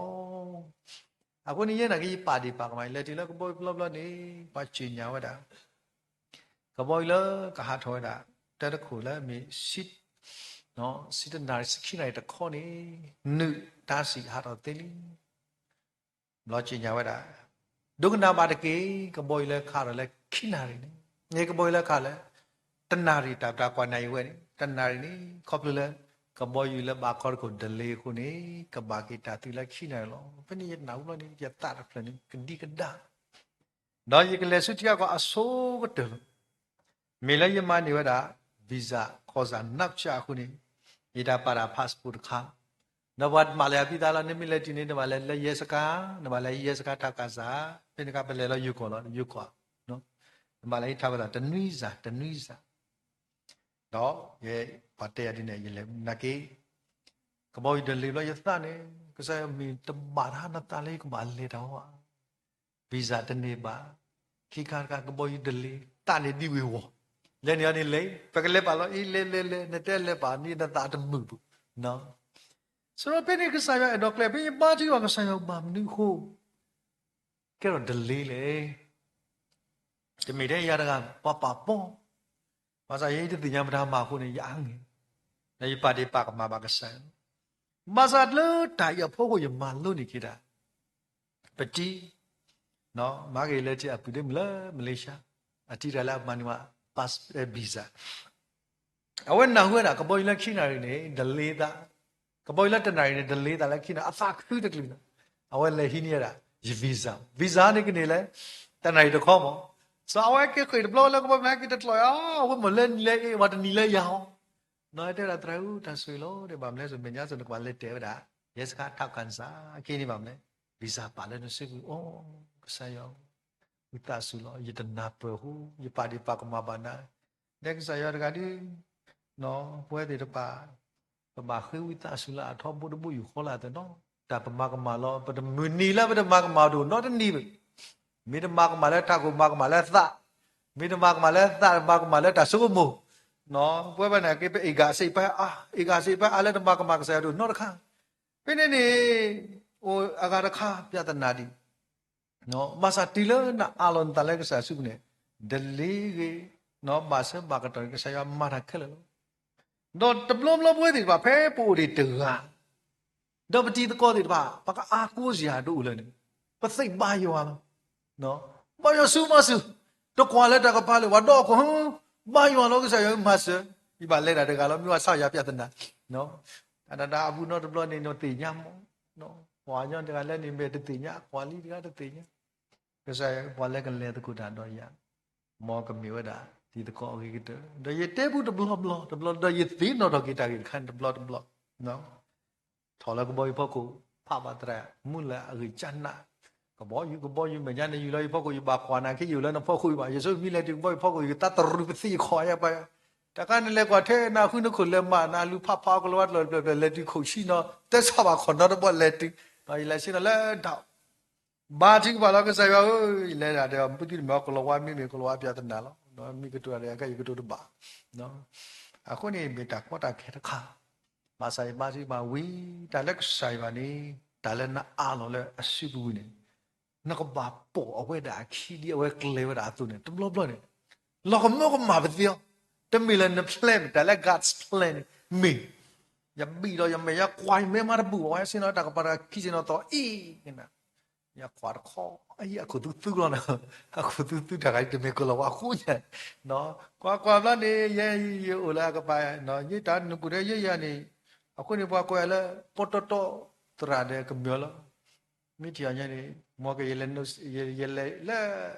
အဃိန့ၣ်ယဲနာ်က့ ယပာ်ဒ့ၣ်ပာ်ကမၣ် ယလဲၤတုၤလၢကဘီယူၤတဘျီဘျီန့ၣ် ပှၤစံၣ်ညီၣ်ဝဲဒၣ် ကဘီယူၤလၢကဟးထီၣ်ဝဲဒၣ် တၢတခိၣ်လၢမ့ၢ် ဆံတနၣ်ရံၣ် ဆံခံနၣ်ရံၣ်တခီန့ၣ် နုာ်တၢ်စံၣ်ဟးထီၣ်သ့လံ. ဘျီစံၣ်ညီၣ်ဝဲဒၣ် ဒိကနၣ်ဘၣ်တက့ၢ်, ကဘီယူၤလၢကဟးထီၣ်လၢခံနၣ်ရံၣ်န့ၣ်, မ့ၢ်ကဘီယူၤလၢကဟးလၢ တနၣ်ရံၣ် တၢ်ပတၢ်ကွၢ်နၣ်ရံၣ်ဝဲန့ၣ် တနၣ်ရံၣ်န့ၣ် ခီဖျိလၢ ကဘီယူၤလၢဘၣ်ခီတခိၣ်ဒလ့အဃိန့ၣ် ကဘၣ်က့ၤတၢ်သုးလၢခံနၣ်ရံၣ်လီၤ. ဖဲန့ၣ်ယနၢ်ဟူဘျီန့ၣ် ယသးတဖျၢၣ်န့ၣ် ကဒံကဒါ ဒီးယကလဲၤဆူထံဂၤကီၢ်အဆိကတၢၢ်လီၤ. မ့ၢ်လၢယမၤန့ၢ်ဝဲဒၣ် visa ခီၣ်စၢ်နၢ်ကစၢ်အဃိန့ၣ် ယတၢ်ပာ်တၢ် passport တခါ, ဒီးပှၤမၤလၢယၤဖံသးလီၤ, နမ့ၢ်လဲၤတုၤန့ၣ် နဘၣ်လဲၤလၢယဲစခါ, နဘၣ်လဲၤယဲစခါထးကစၢ်, ဖဲန့ၣ်အခါပလဲၤလီၤယိၤကီၢ်လီၤ, ယိၤကီၢ်, နဘၣ်လဲၤဟံးထးကစၢ် တနွံစၢ် တနွံစၢ် ဒီးယဲ ပှၤတဲယၤဒ်န့ၣ် ယလဲၤနာ်က့ ကဘီယူၤဒလ့ဘျီယသးန့ၣ် ကစၢ်ယွၤမ့ၢ်တဘၣ်တၢ်နသးလၢယကဘၣ်လဲၤတၢ်အီၤဧါ, visa တန့ၢ်ဘၣ်, ခံခါတခါကဘီယူၤဒလ့ သးန့ၣ်ဒ်ဝ့ၤဝီၤ, လဲၤန့ၣ်အီၤန့ၣ်လဲၤ, ပကလဲၤပာ်လီၤအံၤ လဲၤလဲၤလဲၤ နတဲလဲၤပာ်န့ၣ် နသးတမုာ်ဘၣ်. ဆိုတော့ ဖဲန့ၣ်ကစၢ်ယွၤအဲၣ်ဒိးကျဲ ဖဲယဘါထုကဖၣ် ကစၢ်ယွၤဘၣ်မနုၤအဃိ ကဲထီၣ်ဒလ့လဲၣ်. တမ့ၢ်ထဲယၤတဂၤ ပှၤပာ်ပီ, ဘၣ်ဆၣ်ယဲအံၤတသ့ၣ်ညါမတၤမၤအဃိန့ၣ် ယအါဂ့ၤ, ဒီးယပာ်ဒ့ၣ်ပာ်ကမၣ်ဘၣ်ကစၢ်ယွၤ, ဘၣ်ဆၣ်လၢတၢ်အံၤအဖီခိၣ်ယမၤလိန့ၢ်က့ၤဒၣ် ပတံၤ, မၤက့ၤလၢထံအပုၢ်ဒ့မုၣ်လၢမလ့ၡါ, အတံၤတဂၤလၢအမၤန့ၢ်ဝဲ pass visa အဝဲနၢ်ဟူဝဲဒၣ် ကဘီယူၤလၢခံနၣ်ရံၣ်န့ၣ် ဒလ့သး, ကဘီယူၤလၢတနၣ်ရံၣ်န့ၣ် ဒလ့သးလၢခံနၣ်ရံၣ် အသးခုတကလုာ်လီၤ. အဝဲလဲၤဟံးန့ၢ်ဝဲဒၣ် ယ visa, visa န့ၣ်ကန့ၢ်လၢ တနၣ်ရံၣ်တခီမး, စီၤအဝဲက့ၤဃ့ၢ်တဘျီလၢကဘီယူၤက့ၤတကျီၢ်ဧါ, အဝဲမ့ၢ်လၢနံၤလၢအ့ၣ် ဝဲတနံၤလၢယၤအီၤ, နီၢ်တဲဝဲဒၣ် သရၣ်ဧၢ တၢ်ဆိၣ်ဂ့ၤလီၤ, ဒ်ဘၣ်မနုၤလဲၣ် စိၤမဲာ်ညါစိၤ နကဘၣ်လဲၤတဲာ်ဝဲဒၣ် ယဲစခါထးကစၢ် အက့န့ၣ်ဘၣ်မနုၤလဲၣ် visa ပာ်လၢနစုပူၤ, အိ ကစၢ်ယွၤ ဝံသးစူၤလီၤ, ယတနၢ်ပၢၢ်အဃိ ယပာ်ဒ့ၣ်ပာ်ကမၣ်ဘၣ်နၤ, ဒီးကစၢ်ယွၤတဂၤဒီး ပဝဲသ့ၣ်တဖၣ် ပဘၣ်ဃ့ဝံသးစူၤလၢအထီဘိတဘိယူၢ်ဃီလၢအသးနီၤ, တၢ်ပမၤကမၣ်လီၤ, ပတမုၢ်နံၤလၢပတမၤကမၣ်တအိၣ်နီတနံၤဘၣ်, မ့ၢ်တမၤကမၣ်လၢထးခိၣ် မၤကမၣ်လၢသး, မ့ၢ်တမၤကမၣ်လၢသး မၤကမၣ်လၢတၢ်ဆိကမိၣ်, ပဝဲဘၣ်န့ၣ်က့ ပအ့ၣ်ဂၤစ့ၢ်ပှၤအါ, အ့ၣ်ဂၤစ့ၢ်ပှၤအါလၢတမၤကမၣ်ကစၢ်ယွၤတအိၣ်နီတခါ, ဖဲန့ၣ်န့ၣ် အိၣ်အဂၤတခါ ပြဿနာဒံး ဘၣ်ဆၣ်တုၤလၢနအးလီၤနသးလၢကစၢ်စုပူၤန့ၣ် ဒ်လဲၣ်ဂ့ၤ, ဘၣ်ဆၢဘၣ်ကတီၢ်န့ၣ် ကစၢ်ယွၤမၤတၢ်ခဲလၢာ်လီၤ. ဒီးတဘျီဘျီပဝဲသ့ၣ်တဖၣ် ဖဲပအိၣ်ဒံးတဂၤ ဒီးပတံၤသကိးသ့ၣ်တဖၣ် ပကအါကိးစ့ၢ်တအိၣ်လၢၤန့ၣ် ပသ့ၣ်ဘါယွၤလီၤ. ဘါယွၤဆူမၤစၢၤ, တကွၢ်လၢတၢ်ကပၤလၢာ် ပှၤဒီခိၣ်, ဘါယွၤလီၤ ကစၢ်ယွၤမၤစၢၤ, ယဘၣ်လဲၤတၢ်တဂၤလီၤ မ့ၢ်ဝဲဆၣ်ယၤပြဿနာ တၢ်တၢ်အဘူးနီတဘျီန့ၣ် နသ့ၣ်ညါမး, ပှၤကညီတဂၤလၢန့ၣ်မ့ၢ်တသ့ၣ်ညါ ပှၤလံၤတဂၤတသ့ၣ်ညါ, ကစၢ်ယွၤပှၤလၢကလဲၤသကိးတၢ်ဒီးယၤ, မ်ကမ့ၢ်ဝဲဒၣ်တံၤသကိးအဂ့ၤကတၢၢ်, ဒီးယတဲပူတဘျီဘျီ တဘျီ ဒီးယသ့ၣ်နီၣ်ထီၣ်က့ၤတၢ်ဂ့ၢ်တခါန့ၣ်တဘျီတဘျီ, ထီၣ်လၢကဘီယူၤဖီခိၣ်, ဖးဘၣ်သရၣ်, မုၢ်လၢအဂ့ၢ်ကၢ်နး, ကဘီယူၤ ကဘီယူၤ မဲာ်ညါန့ၣ် ယူၤလီၤယဖီခိၣ်, ယဘၣ်ကွၢ်နၤခဲ ယအိၣ်လၢနဖီခိၣ်ဘၣ်, ယဆိမံလၢတုၤကဘီယူၤဖီခိၣ် ယကသးတရူးပသံၣ်ခီယပၢ်ယၤ, တခါန့ၣ်လဲၤကွၢ်ထဲနၤဃုနခိၣ်လဲၤမး နၤလူၤဖးဖးအီၤကလၤဝါတဖျၢၣ်တဖျၢၣ် လဲၤတုၤခိၣ်ဆံနီၤ သၢဆီဘၣ်ခီၣ်နီတဘီလဲၤတုၤ, ယလဲၤဆ့ၣ်နီၤလၢဒၣ် ဘါထုကဖၣ်လီၤ ကစၢ်ယွၤဧၢ, ယလဲၤဒၣ်ဒီး မ့ၢ်သုတမ့ၢ်အီၤကလၤဝါ မ့မ့ၢ်ကလၤဝါ ပျၢ်သနာ်လီၤ, မ့ၢ်ကတိၤတၢ်ဒီး အကဲယကတိၤတဘၣ်, အဃိန့ၣ် မ့ၢ်တၢ်ကီတၢ်ခဲတခါ, ဘၣ်ဆၣ်ယဘါထုကဖၣ်ဝံၤ တၢ်လၢကစၢ်ယွၤန့ၣ် တၢ်လၢနအးလီၤလၢအစုပူၤန့ၣ် နကဘၣ်ပိာ်အဝဲဒၣ်အခံဒ်အဝဲကျဲၤဝဲဒၣ်အသိးန့ၣ် တဘျီဘျီန့ၣ် လီၤကမၢကမၣ်ပသ့အီၤ, တမ့ၢ်လၢန plan မ့ၢ်တၢ်လၢ God's plan န့ၣ် မ့ၢ် ယဘံၣ်ဒီးယမဲာ် ယကွၢ်ယမဲာ်မးတဘူၣ် အဝဲဆ့ၣ်နီၤတၢ်ကပၤတၢ်ခံဆ့ၣ်နီၤသီအံၤန့ၣ် ယကွၢ်တခီ အံၤအခိၣ်သူသူလီၤန့ၣ်, အခိၣ်သူသူတၢ်ဂၤတမ့ၢ်ကလၤဝါအဃိညါ, ကွၢ်ကွၢ်ဘျီန့ၣ် ယဲယအိၣ်လၢအကပၤ, ယတၢ်နုာ်ပူၤဒီးယဲယၤန့ၣ်, အဃိန့ၣ် ပှၤကိးယၤလၢ ပီတီတီသရၣ်ဒီးကမျၢၢ်လီၤ မ့ၢ်ထံၣ်အီၤညါန့ၣ် မ်က ယလဲၤလၢ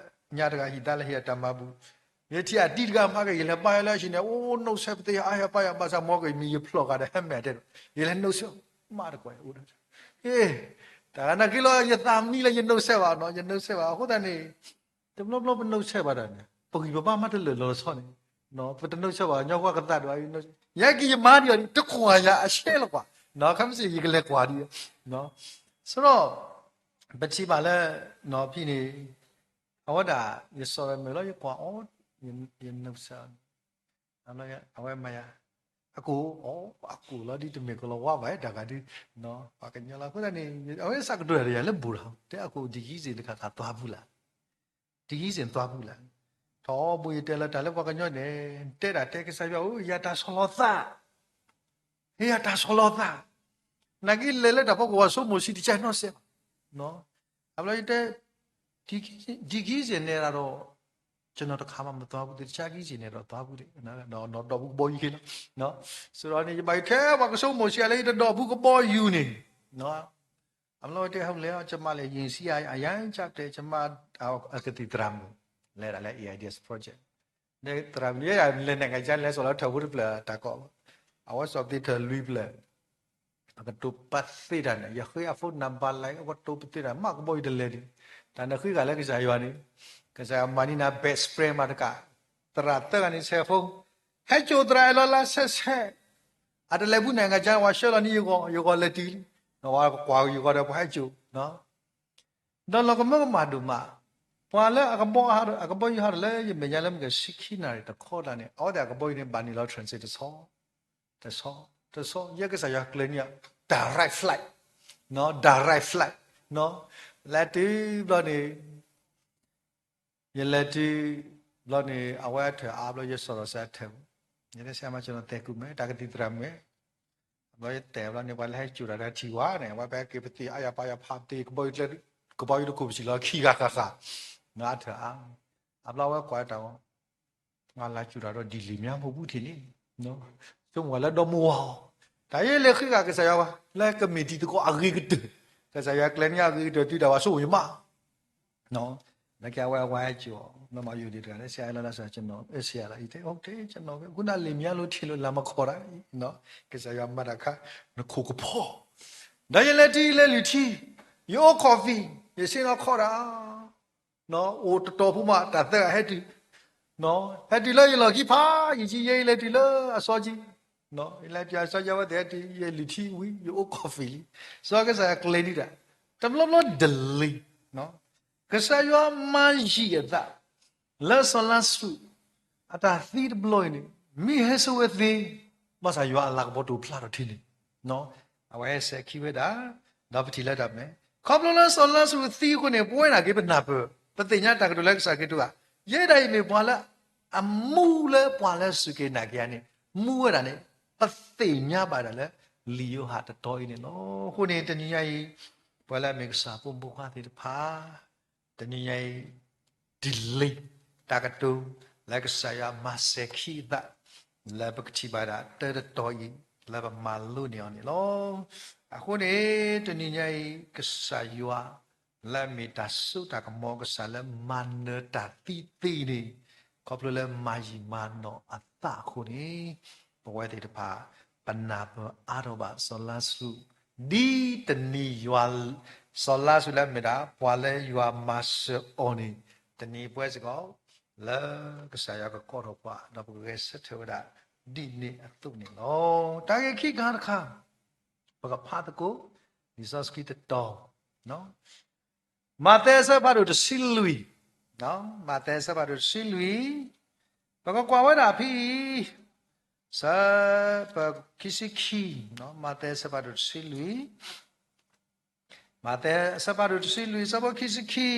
ညါတဂၤဟံၣ်သါလၢဟ့ၣ်အတၢ်မၤဘူၣ်, ယထံၣ်အတံၤတဂၤမးက ယလဲၤဘါယၤလၢအဟံၣ်န့ၣ် အိၣ် နှုတ်ဆက် ပသ့ၣ်ညါအါယၤပါယၤ ဘၣ်ဆၣ်မ်ကမံၤယဖျီၣ်ဃာ်ဒီး ဟဲမဲာ်တဲဒီး ယလဲၤ နှုတ်ဆက် မးတကွၢ်အိၣ်ဒီး တၢ်ဂၤနာ်က့လီၤ ယသးမံလၢယ နှုတ်ဆက် ဘၣ်နီၤ ယ နှုတ်ဆက် ဘၣ် အဃိသတးန့ၣ် တဘျီဘျီပ နှုတ်ဆက် ဘၣ်တၢ်န့ၣ် ပဂံၢ်ပဘါမးတလၢာ်လီၤဆီန့ၣ် ပတ နှုတ်ဆက် ဘၣ် ညီကွၢ်ကသးဒိၣ် ယဟဲက့ၤယမၤဒံးအီၤဒံး တကွၢ်ယၤအဆဲလီၤကွၢ် ခါမ့ၢ်စ့ၢ် ယကလဲၤကွၢ်ဒံး ဆိုတော့ ပထံၣ်ဘၣ်လၢ ဖဲန့ၣ် အဝဲဒၣ် ယစီၤရမဲာ်လီၤ ယကွၢ်အီၤ ယ နှုတ်ဆက် အဝဲမၤယၤ အကိၣ်အီၤ အကိၣ်လီၤဒ်တမ့ၢ်ကလီၤဝါဘၣ် တၢ်ဂၤဒ် ပှၤကညီလီၤ အဃိသတးန့ၣ် အဝဲစးကတိၤတၢ်ဒီးယၤလၢဘူးဒီး တဲအကိၣ် ဒ်ဂံၢ်စ့ၣ်တခါခါသွားဘူးလၢ် ဒ်ဂံၢ်စ့ၣ်သွားဘူးလၢ် ထီဘိယတဲလၢတၢ်လၢပှၤကညီန့ၣ် တဲဒၣ်တဲကစၢ်ယွၤဧၢ ယတၢ်ဆီၣ်လီၤသး ဟ့ၣ်ယၤတၢ်ဆီၣ်လီၤသး နာ်က့လဲၤလၢတၢ်ဖီခိၣ် ပှၤဆိမိၣ်ဆံးတကဲနီၢ်စဲးဘၣ် အဘျီယတဲ ဒ်ဂံၢ်စ့ၣ်န့ၣ်ဒီး ကျွန်တော်တခါမှမသွားဘူး တခြားဂံၢ်စ့ၣ်န့ၣ်ဒီးသွားဘူး ဒီးဘူးကဘီယူၤလီၤ ဆိုတော့န့ၣ် ယဘၣ်ယထဲပှၤကဆိမိၣ်ဆံးအါလၢယတဒီးဘူးကဘီယူၤန့ၣ် အဘျီတဲဟဲလၢ ကျွန်မလည်း ယဉ်စံအယံစပ်တယ် ကျွန်မ အကသံၣ်သရၣ်မုၣ် လဲၤဒၣ်လၢ AIDS Project သရၣ်မုၣ် ယဲဒၣ်လဲၤနဲၣ်ကစၢ်လဲၤစိာ်လၢထၢၣ်ဖိတဖျၢၣ်တၢ်ကီၢ် အဝဲစိာ်သ့ထၢၣ်လွံၢ်ဖျၢၣ် အကတိၤပာ်သ့တၢ်န့ၣ် ယဃ့အ phone number လၢ အဝဲတိၤပသ့တၢ် မ့ၢ်ကဘီယူၤတလဲၤဒံး တၢ်နဃ့ဂၤလၢကစၢ်ယွၤန့ၣ် ကစၢ်ယွၤမၤန့ၢ်နၤ best friend မးတကး သရၣ်သၢဂၤန့ၣ် ဆဲးဖိ ဟဲစိာ်သရၣ်အဲၣ်လီၤလါဆဲးဆဲး အတလဲၤဘူးနဲၣ်ကစၢ် ဝဲဆှၢလီၤန့ၢ်ယဂီၢ် ယဂီၢ်လဲၤတုၤလံ ဝဲကွၢ်ယဂီၢ်ဒီးပှၤဟဲစိာ် ဒီးလီၤကမၢကမၣ်ဒိၣ်မး ပှၤလၢအကဘီ အကဘီယူၤဟးထီၣ်လၢယမဲာ်ညါလၢမ့ၢ်ကဆံခံနၣ်ရံၣ်တခီတၢ်န့ၣ် အဝဲသ့ၣ်အကဘီယူၤန့ၣ် ဘၣ်န့ၢ်လီၤ transit တဆီ တဆီ တဆီ ယဲကစၢ်ယွၤကျဲၤန့ၢ် direct flight, direct flight, လဲၤတုၤဘျီန့ၣ် ယလဲၤတုၤဘျီန့ၣ် အဝဲအထၢၣ်အါဘျီ ယစိာ်ဒီးစဲးအထၢၣ် ယတဲဆၢမး ကျွန်တော်သဲကူမယ် တၢ်ကသံၣ်သရၣ်မုၣ် အဘျီယတဲဘျီန့ၣ် ပှၤလၢဟဲစိာ်တၢ်ဒီးထံၣ်ဝဲန့ၣ် အဝဲပဟဲက့ၤပသ့ၣ်အါယၤပါယၤဖးပသ့ၣ် ကဘီယူၤတခိၣ်ပစံၣ်လီၤ ခံဂၤဃၣ်ဃၣ် အထၢၣ်အါ အဘျီအဝဲကွၢ်တၢ်ဂီၤ ငါလာစူၤတၢ်ဒီး delay များ မဟုတ်ဘူးထင်န့ၣ် ဆိကမိၣ်လၢဒီမါဝၤအီၤ တၢ်ယဲလဲၤဃ့ဂၤကစၢ်ယွၤဝဲ လၢကမ့ၢ်တံၤသကိးအဂ့ၤကတၢၢ် ကစၢ်ယွၤကျဲၤန့ၢ်အဂ့ၤကတၢၢ်တုၤဒၣ်ဝဲဆိကမိၣ်ယမး လၢကဝဲအဝဲဟဲကၠိ မ့ၢ်မၤယိၤဒံးတဂၤလၢ ဆဲးလီၤလၢစၢၤ ကျွန်တော် ဆဲးလီၤ အံၤတဲ okay ကျွန်တော် ခုနလင်မယားလိုထင်လို့ လာမခေါ်တာ ကစၢ်ယွၤမၤတၢ်ခါ နခိၣ်ကဖီ ဒီးယလဲၤတုၤယလဲၤလုၢ်ထံ ယအိၣ် coffee ယဆ့ၣ်နီၤခီၣ်တၢ် အိၣ်တတီၤဖိမး တၢ်သၢဂၤဟဲတုၤ ဟဲတုၤလၢယလီၢ်ခံဖးယံာ်ကံ ယဲယလဲၤတုၤလၢအစီကံ ယလဲၤတုၤအစီကံ အဝဲသ့ၣ်ဟဲတုၤ ယလုၢ်ထံဝံၤ ယအိၣ် coffee လံ စီၤကစၢ်ယွၤကျဲၤန့ၢ်တၢ် တဘျီဘျီ delay ကစၢ်ယွၤမၤယံာ်အသး လၢစီၤလါစရူး အတၢ်သံတဘျီအံၤန့ၣ် မ့ၢ်ဟဲစိာ်ဝဲသ့ ဘၣ်ဆၣ်ယွၤအလၤကပီၤတအိၣ်ဖျါထီၣ်ထံန့ၣ် အဝဲဟဲစဲၤခံဝဲဒၣ် ဒီးပထံၣ်လၢတၢ်မဲာ် ခီဖျိလၢစီၤလါစရူးသံအဃိန့ၣ် ပဝဲနာ်က့ၤ ပနၢ်ပၢၢ် ပသ့ၣ်ညါတၢ်ကတိၤလၢကစၢ်ခရံာ်ကတိၤဧါ ယဲဒၣ်အံၤမ့ၢ်ပှၤလၢ အမူလၢပှၤလၢစူၢ်က့ၤနာ်က့ၤယၤန့ၣ် မူဝဲဒၣ်န့ၣ် ပသ့ၣ်ညါဘၣ်ဒၣ်လၢ လံာ်ယိၤဟၣ်တတီၤအံၤန့ၣ်လီၤ. အဃိန့ၣ် တနံၤညါအံၤ ပှၤလၢအမ့ၢ်ကစၢ်ဖိမုၣ်ဖိခွါသ့ၣ်တဖၣ် တနံၤညါအံၤ delay တၢ်ကတိၤ လၢကစၢ်ယွၤမၤစဲၤခံအသး လၢပကထံၣ်ဘၣ်ဒၣ်တၢတတီၤအံၤ လၢပမၤလိန့ၢ်အီၤန့ၣ်လီၤ. အဃိန့ၣ် တနံၤညါအံၤ ကစၢ်ယွၤ လၢအမ့ၢ်တၢ်စိတၢ်ကမီၤကစၢ်လၢမၤနၢၤတၢ်သံသ့န့ၣ် ခီဖျိလၢမၤယံာ်မၤနီၢ်အသးအဃိန့ၣ် ပဝဲသ့ၣ်တဖၣ် ပနၢ်ပၢၢ်အါထီၣ်ဘၣ်စီၤလါစရူး ဒ်တနံၤယွၤ စီၤလါစရူးလၢအမ့ၢ်ဒၣ် ပှၤလၢယွၤမၤစၢၤအီၤန့ၣ်, တနံၤအံၤပဝဲစ့ၢ်ကီး လၢကစၢ်ယွၤကကိးထီၣ်ပှၤ ဒီးပကဂဲၤဆၢထၢၣ်ဝဲဒၣ် ဒ်န့ၣ်အသိးန့ၣ်လီၤ. တၢ်ဂ့ၢ်ခံခါတခါ ပကဖးသကိး လံာ်စီဆှံတတီၤ မးသဲအဆၢဖးဒိၣ်တဆံလွံၢ်, မးသဲအဆၢဖးဒိၣ်တဆံလွံၢ်, ပကကွၢ်ဝဲဒၣ်ဖဲအံၤ ဆၢ ပခံဆံခံ, မးသဲအဆၢဖးဒိၣ်တဆံလွံၢ်, မးသဲအဆၢဖးဒိၣ်တဆံလွံၢ် အဆၢဖိခံဆံခံ,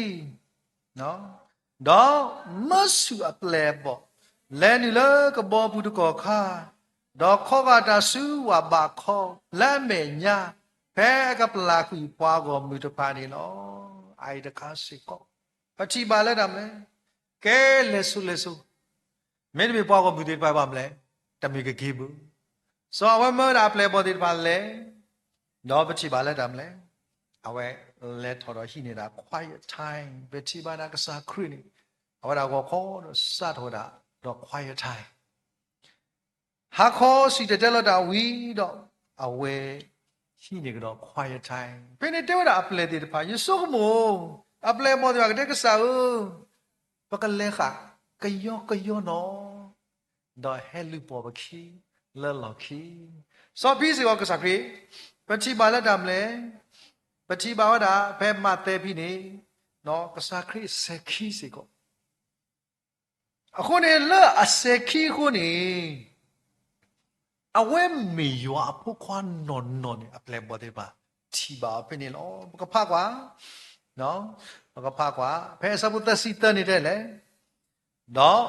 ဒီးမၢဆူၣ်အပျဲၢ်အဘီၣ် လဲၤနုာ်လၢကဘီပူၤတကီၢ်ခါ, ဒီးခီဂာ်တၢ်ဆူဝၣ်ဘးခီလၢအမဲာ်ညါ, ဖဲအကပျၢ်ကွံာ်ပှၤဂီၢ်မုၢ်တဖၣ်န့ၣ်လီၤ. အအံၤတခါစ့ၢ်ကီး ပထံၣ်ဘၣ်လၢတၢ်မနုၤလဲၣ်, ကဲလဲၤစိလဲၤစိ မ့တမ့ၢ်ပှၤဂီၢ်မုၢ်သ့ၣ်တဖၣ်ဘၣ်မနုၤလဲၣ်, တမ့ၢ်ကက့ၤဘၣ်. စီၤအဝဲမၢဝဲဒၣ်အပျဲၢ်အဘီၣ်သ့ၣ်တဖၣ်လဲၤ, ဒီးပထံၣ်ဘၣ်လၢတၢ်မနုၤလဲၣ်, အဝဲလဲၤထီၣ်ဒီးဟံးန့ၢ်ဒၣ် quiet time. ပထံၣ်ဘၣ်ဒၣ်ကစၢ်ခရံာ်န့ၣ် အဝဲဒၣ်ဂီၤခီဒီးစးထီၣ်ဝဲဒၣ်ဒီး quiet time. ဟါခီစံၣ်တဲၤတဲလီၤတၢ်ဝံၤဒီး အဝဲဟံးန့ၢ်ကဒီး quiet time. ဖဲန့ၣ်တဲဝဲဒၣ်အပျဲၢ်သ့ၣ်တဖၣ် ယဆိကမိၣ် အပျဲၢ်အဘီၣ်သ့ၣ်တဖၣ်ကတဲ ကစၢ်ဧၢ, ပကလဲၤဃာ်ကယီကယီနီၤ, ဒီးဟဲလုၢ်ပီၢ်ပခံလၢလီၢ်ခံ. စီၤပ့းတရူးစ့ၢ်ကီး ကစၢ်ခရံာ် ပထံၣ်ဘၣ်လၢတၢ်မနုၤလဲၣ်, ပထံၣ်ဘၣ်ဝဲဒၣ်ဖဲမးသဲဖဲန့ၣ် ကစၢ်ခရံာ်စဲၤခံစ့ၢ်ကီး အဃိန့ၣ် လၢအစဲၤခံအဃိန့ၣ် အဝဲမ့ၢ်ယွၤအဖိခွါနီၢ်နီၢ်န့ၣ် အပျဲၢ်အဘီၣ်သ့ၣ်တဖၣ် ထံၣ်ဘၣ်အီၤဖဲန့ၣ်လီၤ. ပကဖးကွၢ်, ပကဖးကွၢ် ဖဲအဆၢဖိသၢဆံသၢန့ၣ်တဲလဲၣ်, ဒီး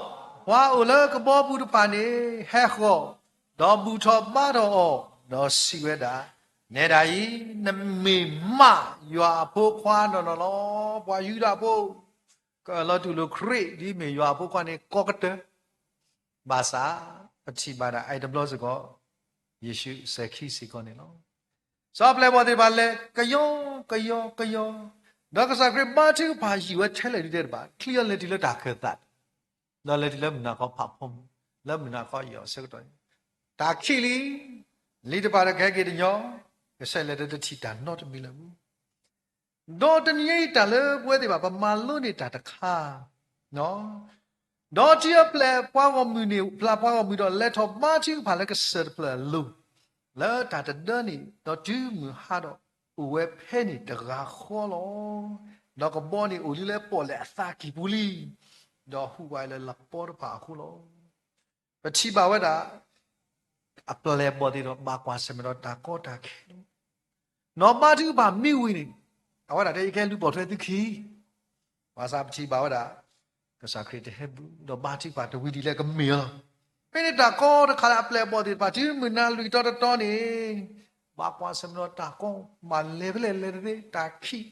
ပှၤအိၣ်လၢကဘီပူၤတဖၣ်န့ၣ် ဟဲဃီၤ, ဒီးဘူၣ်ထီၣ်ဘါထီၣ်အီၤ, ဒီးစံးဝဲဒၣ်, နဲဒၣ်အံၤ နမ့ၢ်မးယွၤအဖိခွါနီၢ်နီၢ်လီၤ. ပှၤယူဒၤဖိ ကအၢၣ်လီၤတူၢ်လိာ်ခရံာ် ဒ်မ့ၢ်ယွၤအဖိခွါန့ၣ် ကိးကတၢၢ်, ဘၣ်ဆၣ် ပထံၣ်ဘၣ်ဒၣ်အအံၤတဘျီစ့ၢ်ကီး ယ့ၣ်ၡူးစဲၤခံစ့ၢ်ကီးန့ၣ်လီၤ. စီၤအပျဲၢ်အဘီၣ်သ့ၣ်တဖၣ်လဲၤ ကယီကယီကယီ, ဒီးကစၢ်ခရံာ်ဘါထုကဖၣ်ယံာ်ဝဲထဲလဲၣ်ဒုးတဲတဘၣ် ချံအီၤလဲၤတုၤလၢတၢ်ခၢၣ်သး, ဒီးလဲၤတုၤလၢမုၢ်နၤခီဖးဖီမုၢ်, လၢမုၢ်နၤခီယီၤအဆၢကတီၢ်န့ၣ်, တၢ်ခံးလံ, လံာ်တဖၣ်ဒီးကဟဲက့ၤတညီ, ကဆဲးလဲၤဒီးတထံၣ်တၢ်နီတမံၤလၢၤဘၣ်. ဒီးတနံၤအံၤတၢ်လၢပဝဲသ့ၣ်တဖၣ် ပမၤလိန့ၢ်တၢ်တခါ, ဒီးတုၤအပျဲၢ်ပှၤဂီၢ်မုၢ်န့ၣ် ပျၢ်ပှၤဂီၢ်မုၢ်ဒီးလဲၤထီၣ်ဘါထုကဖၣ်လၢကစၢၢ်တဖျၢၣ်အလိၤ, လၢတၢ်တဒၢန့ၣ် ဒီးတုၤမုၢ်ဟါဒီး အိၣ်ဝဲဖဲန့ၣ်တဂၤဃီလီၤ. ဒီးကဘီန့ၣ်အိၣ်လံလၢပီၣ်လဲၣ်အသးကံၢ်ပူၤလံ, ဒီးဟူးဝးလၢလပီတဖၣ်အဃိလီၤ. ပထံၣ်ဘၣ်ဝဲဒၣ် အပျဲၢ်အဘီၣ်သ့ၣ်တဖၣ် ဘၣ်ကွၢ်ဆၢၣ်မဲာ်ဒီးတၢ်ကီတၢ်ခဲလီၤ. နီၢ်ဘါထုကဖၣ်မ့ၢ်ဝံၤန့ၣ် အဝဲဒၣ်တဲ ယကဟဲလူၤပိာ်ထွဲသုခံ, ဘၣ်ဆၣ်ပထံၣ်ဘၣ်ဝဲဒၣ် ကစၢ်ခရံာ်တဟဲဘူး ဒီးဘါထုကဖၣ်တဝံၤဒ်လဲၣ်ကမ့ၢ်လီၤ. ဖဲန့ၣ်တၢ်ကီတခါလၢအပျဲၢ်အဘီၣ်သ့ၣ်တဖၣ် တုၤမုၢ်နၤလွံၢ်တီတတီန့ၣ် ဘၣ်ကွၢ်ဆၢၣ်မဲာ်ဒီးတၢ်ကီ ဘၣ်လဲၤဖဲလဲၣ်လဲၤတသ့ တၢ်ခံး,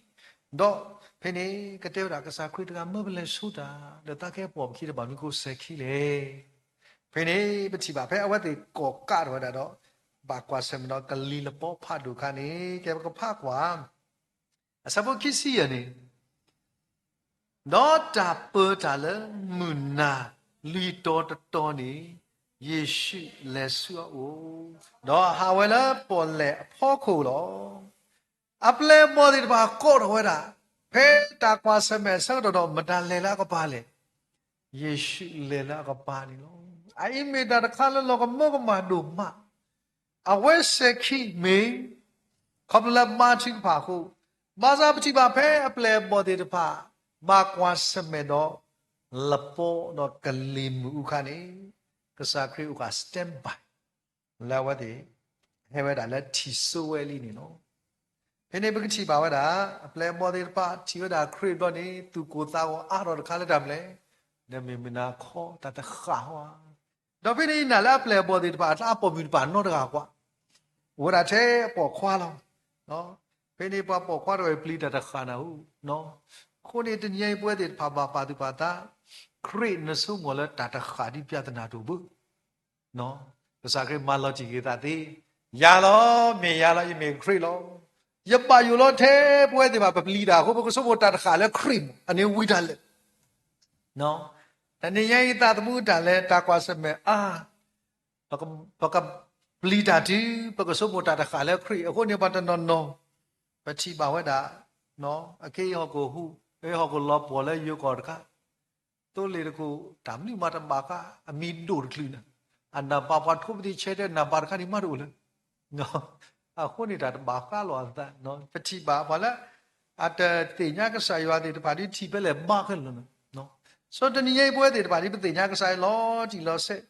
ဒီးဖဲန့ၣ်ကတဲဝဲဒၣ် ကစၢ်ခရံာ်တဂၤမၢပလဲၤဆိတၢ် ဒီးသးကဟဲပိာ်ပခံတဘၣ်မနုၤဃိစဲၤခံလဲၣ်. ဖဲန့ၣ်ပထံၣ်ဘၣ်ဖဲအဝဲသ့ၣ်ကိးကးထီၣ်ဝဲဒၣ်ဒီး ဘၣ်ကွၢ်ဆၢၣ်မဲာ်ဒီးကလံၤလပီဖးဒိၣ်အခါန့ၣ် ကဲပကဖးကွၢ် အဆၢဖိခံဆံယဲၢ်န့ၣ် ဒီးတၢ်ပၢတၢ်လၢမုၢ်နၤလွံၢ်တီတတီန့ၣ် ယ့ၣ်ၡူးလဲၤဆူအအိၣ်, ဒီးဟးဝဲလၢပီၣ်လဲၣ်အဖီခိၣ်လီၤ. အပျဲၢ်အဘီၣ်သ့ၣ်တဖၣ်ကိးထီၣ်ဝဲဒၣ် ဖဲတၢ်ကွၢ်ဆၢၣ်မဲာ်အဆၢကတီၢ်ဒီး မတၤလဲၤလၢအကပၤလဲၣ်, ယ့ၣ်ၡူးလဲၤလၢအကပၤန့ၣ်လီၤ. အအံၤမ့ၢ်တၢ်တခါလၢလီၤကမၢကမၣ်ဒိၣ်မး အဝဲစဲၤခံမ့ၢ် ခီဖျိလၢဘါထုကဖၣ်အဃိ, ဘၣ်ဆၣ်ပထံၣ်ဘၣ်ဖဲအပျဲၢ်အဘီၣ်သ့ၣ်တဖၣ် ဘၣ်ကွၢ်ဆၢၣ်မဲာ်ဒီး လပီဒီးကလံၤမုၢ်အူခါန့ၣ် ကစၢ်ခရံာ်အိၣ်ဃာ် stand by လၢအဝဲသ့ၣ် ဟဲဝဲဒၣ်လၢထံၣ်စိဝဲလံန့ၣ်လီၤ. ဖဲန့ၣ်ပကထံၣ်ဘၣ်ဝဲဒၣ် အပျဲၢ်အဘီၣ်သ့ၣ်တဖၣ် ထံၣ်ဝဲဒၣ်ခရံာ်ဘျီန့ၣ် သူၣ်ကိၢ်သးဂီၤအါထီၣ်တခါလၢတၢ်မနုၤလဲၣ်, ဒီးမ့ၢ်မုၢ်နၤခီတၢ်တဃာ်ဟီဧါ. ဒီးဖဲန့ၣ်ယနာ်လၢအပျဲၢ်အဘီၣ်သ့ၣ်တဖၣ် အတၢ်ပိာ်မုၣ်တဖၣ်နီတဂၤကွၢ်, အိၣ်ဝဲဒၣ်ထဲပိာ်ခွါလီၤ. ဖဲန့ၣ်ပှၤပိာ်ခွါတဂၤအံၤပျံၤတၢ်တဃာ်နၤဧိၤ, အဃိန့ၣ်တနံၤအံၤပဝဲသ့ၣ်တဖၣ်ဘၣ်ပာ်သူၣ်ပာ်သး, ခရံာ်နဆိကမိၣ်လၢတၢ်တဃာ်ဒ်ပျၢ်သနာ်တအိၣ်ဘၣ် ကစၢ်ခရံာ်မၤလီၤတံၢ်က့ၤသးသ့, ယၤလီၤ, မ့ၢ်ယၤလီၤ, ယမ့ၢ်ခရံာ်လီၤ. ယဘၣ်ယိၣ်လီၤထဲပဝဲသ့ၣ်တဖၣ် ပပျံၤတၢ်အဃိ ပကဆိကမိၣ်တၢ်တဃာ်လၢခရံာ်မး, အန့ၣ်ဝံၤတၢ်လၢာ်. တနံၤညါအံၤသးသမူတၢ်လဲၤတၢ်ကွၢ်ဆၢၣ်မဲာ်အါ, ပက, ပက ပျံၤတၢ်တုၤပကဆိကမိၣ်တၢ်တဃၣ်လၢခရံာ်အဃိန့ၣ် ပှၤတနီၤနီၤ ပထံၣ်ဘၣ်ဝဲဒၣ် အက့ဟီၣ်ခိၣ်ဟူး ဟီၣ်ခိၣ်လီၤပှီၢ်လၢယိၤကီၢ်တခါ သိလ့ၣ်တခိၣ် တၢ်မနုၤမးတဘၣ်ဃး အမံၤဒိၣ်တချုးန့ၣ် အနၢ်ပၢၢ်ပှၤထိပသံဆဲတဲနၢ်ပၢၢ်တခါန့ၣ်မးတအိၣ်လၢ အဃိန့ၣ်တၢ်တဘၣ်ဃးလိာ်အသး ပထံၣ်ဘၣ်ပှၤလၢ အတသ့ၣ်ညါကစၢ်ယွၤသ့ၣ်တဖၣ်ဒ်ထံၣ်ဖဲလဲၣ်ဘါခဲလၢာ်လီၤ. ဆိတနံၤညါအံၤပဝဲသ့ၣ်တဖၣ်ဒ်ပသ့ၣ်ညါကစၢ်ယွၤလီၤတံၢ်လီၤဆဲး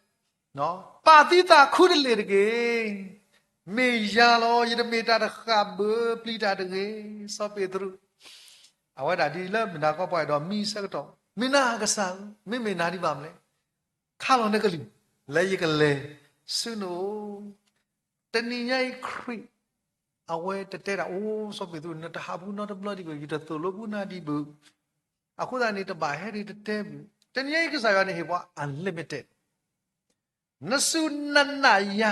ပာ်သုသးခူတလ့ၢ်တက့ၢ်. မ့ၢ်ယၤလီၤ ယတမ့ၢ်တၢ်တဃၣ်ဘၣ် ပျံၤတၢ်တဂ့ၤ စီၤပ့းတရူး အဝဲဒၣ်ဒ်လၢမုၢ်နၤခီပှၤအဲၣ်ဒိးမံဆၢကတီၢ် မ့ၢ်နၤကစၢ်ဧၢ မ့မ့ၢ်နၤဒ်ဘၣ်မနုၤလဲၣ် ခါလီၤနကလုၢ် လၢယကလဲၤဆူနအိၣ် တနံၤညါအံၤခရံာ် အဝဲတတဲဒၣ် အိၣ်စီၤပ့းတရူး နတဟးဘူးနီတဘျီဒံးဘၣ် ယတသိၣ်လိဘူးနၤဒံးဘၣ် အဃိသတးန့ၣ် တဘၣ်ဟဲဒ်တတဲဘၣ် တနံၤညါအံၤကစၢ်ယွၤန့ၣ်ဟ့ၣ်ပှၤ unlimited နစူၢ်နနာ်ယၤ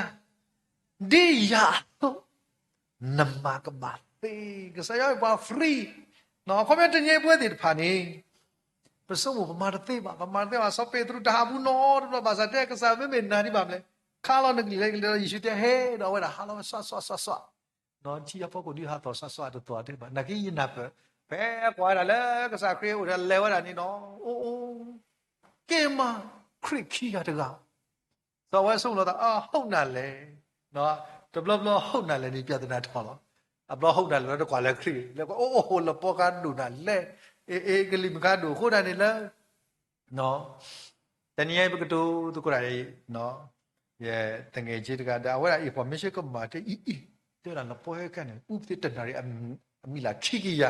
ဒ်ယၤအသိး နမၤကဘၣ်သ့ ကစၢ်ယွၤဟ့ၣ်ပှၤ free အခီပညီတနံၤညါအံၤပဝဲသ့ၣ်တဖၣ်န့ၣ် ပဆိကမိၣ်ပမၤတသ့ဘၣ် ပမၤတသ့ဘၣ် စီၤပ့းတရူးတဟးဘူးနီတဘျီ ဘၣ်ဆၣ်တဲကစၢ်မ့မ့ၢ်နၤဒ်ဘၣ်မနုၤလဲၣ် ခါလီၤနကလုၢ်လၢယကလဲၤဒီး ယ့ၣ်ၡူးတဲဟဲဒီးအဝဲဒၣ်ဟးလီၤဝဲ စွးစွးစွးစွး ထံအဖီခိၣ်ဒုးဟးသီၣ်စွးစွးတသီၣ်တဲဘၣ် နာ်က့ယနၢ်ပၢၢ် ဖဲကွၢ်ဝဲဒၣ်လၢကစၢ်ခရံာ်အိၣ်ဒီးလဲၤဝဲဒၣ်န့ၣ်ဒီး အိၣ်အိၣ် က့ၤမး ခရံာ်ခံဂၤတဂၤ စီၤဝဲဆိကမိၣ်လီၤသး အဟုတ်နၤလဲၣ် တဘျီဘျီဟုတ်နၤလဲၣ်န့ၣ် ပြဿနာထီၣ်လီၤ. အဘျီဟုတ်နၤလဲၣ်လၢတကွၢ်လၢခရံာ် လၢအိၣ်အိၣ်လပီကါဒိၣ်နၤလဲၣ် အ့အ့ကလံၤမုၢ်ကါဒိၣ်အဃိဒၣ်န့ၣ်လၢ တနံၤအံၤပကတိၤသကိးတၢ်အံၤ ယသငယ်ချင်းတဂၤဒီး အဝဲဒၣ် information ကမၣ်တဲအံၤအံၤ တဲဝဲဒၣ်လပီဟဲခါန့ၣ် အူပသ့တနၣ်ရံၣ်အမံၤလၢ်ခံကယၤ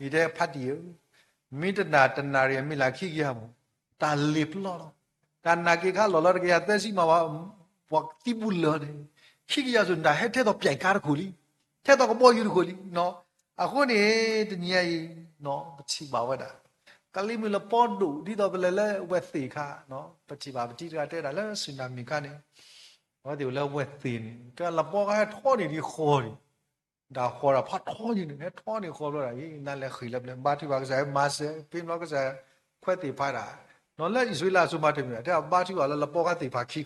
ယတဲဖးတံၢ်ဧၢ မ့ၢ်တနၣ်တနၣ်ရံၣ်အမံၤလၢ်ခံကယၤမး တၢ်လ့ၤပျီလီၤ. တၢ်နာ်က့ၤခါလီၤလၢတကယၤသၢဆံမးဝဲ ပှၤသံဘူၣ်လၢာ်န့ၣ် ခံကယၤစ့ၢ် နတၢ်ဟဲထဲသိးပျဲၣ်ကါတခိၣ်လံ ထဲသိးကဘီယူၤတခိၣ်လံ အဃိန့ၣ် တနံၤညါအံၤ ပထံၣ်ဘၣ်ဝဲဒၣ် ကလံၤမုၢ်လပီဒိၣ် ဒ်သိးပလဲၤလၢဝဲသ့ၣ်ခါ ပထံၣ်ဘၣ်ပတံၤတဂၤတဲဒၣ်လၢ tsunami ခါန့ၣ် အဝဲသ့ၣ်အိၣ်လၢဝဲသ့ၣ်န့ၣ် တဲလပီခါဟဲထီန့ၣ်ဒ်ဃီန့ၣ် တၢ်ဃီဒီးဖးထီယံၤန့ၣ် ဟဲထီန့ၣ်ဃီဘျီဒၣ်အံၤ နလဲၤဃ့ၢ်လၢပျဲၢ် ဘါထုကဖၣ်ကစၢ်ယွၤမၤစၢၤ ဖဲဘျီကစၢ်ခွဲးသ့ၣ်ဖးဒၣ် လၢအံၣ်စရ့လးအစိၤမၤတမ့ၢ် တဲဘါထုကဖၣ်လၢလပီခါသ့ၣ်တဖၣ်ခံခီ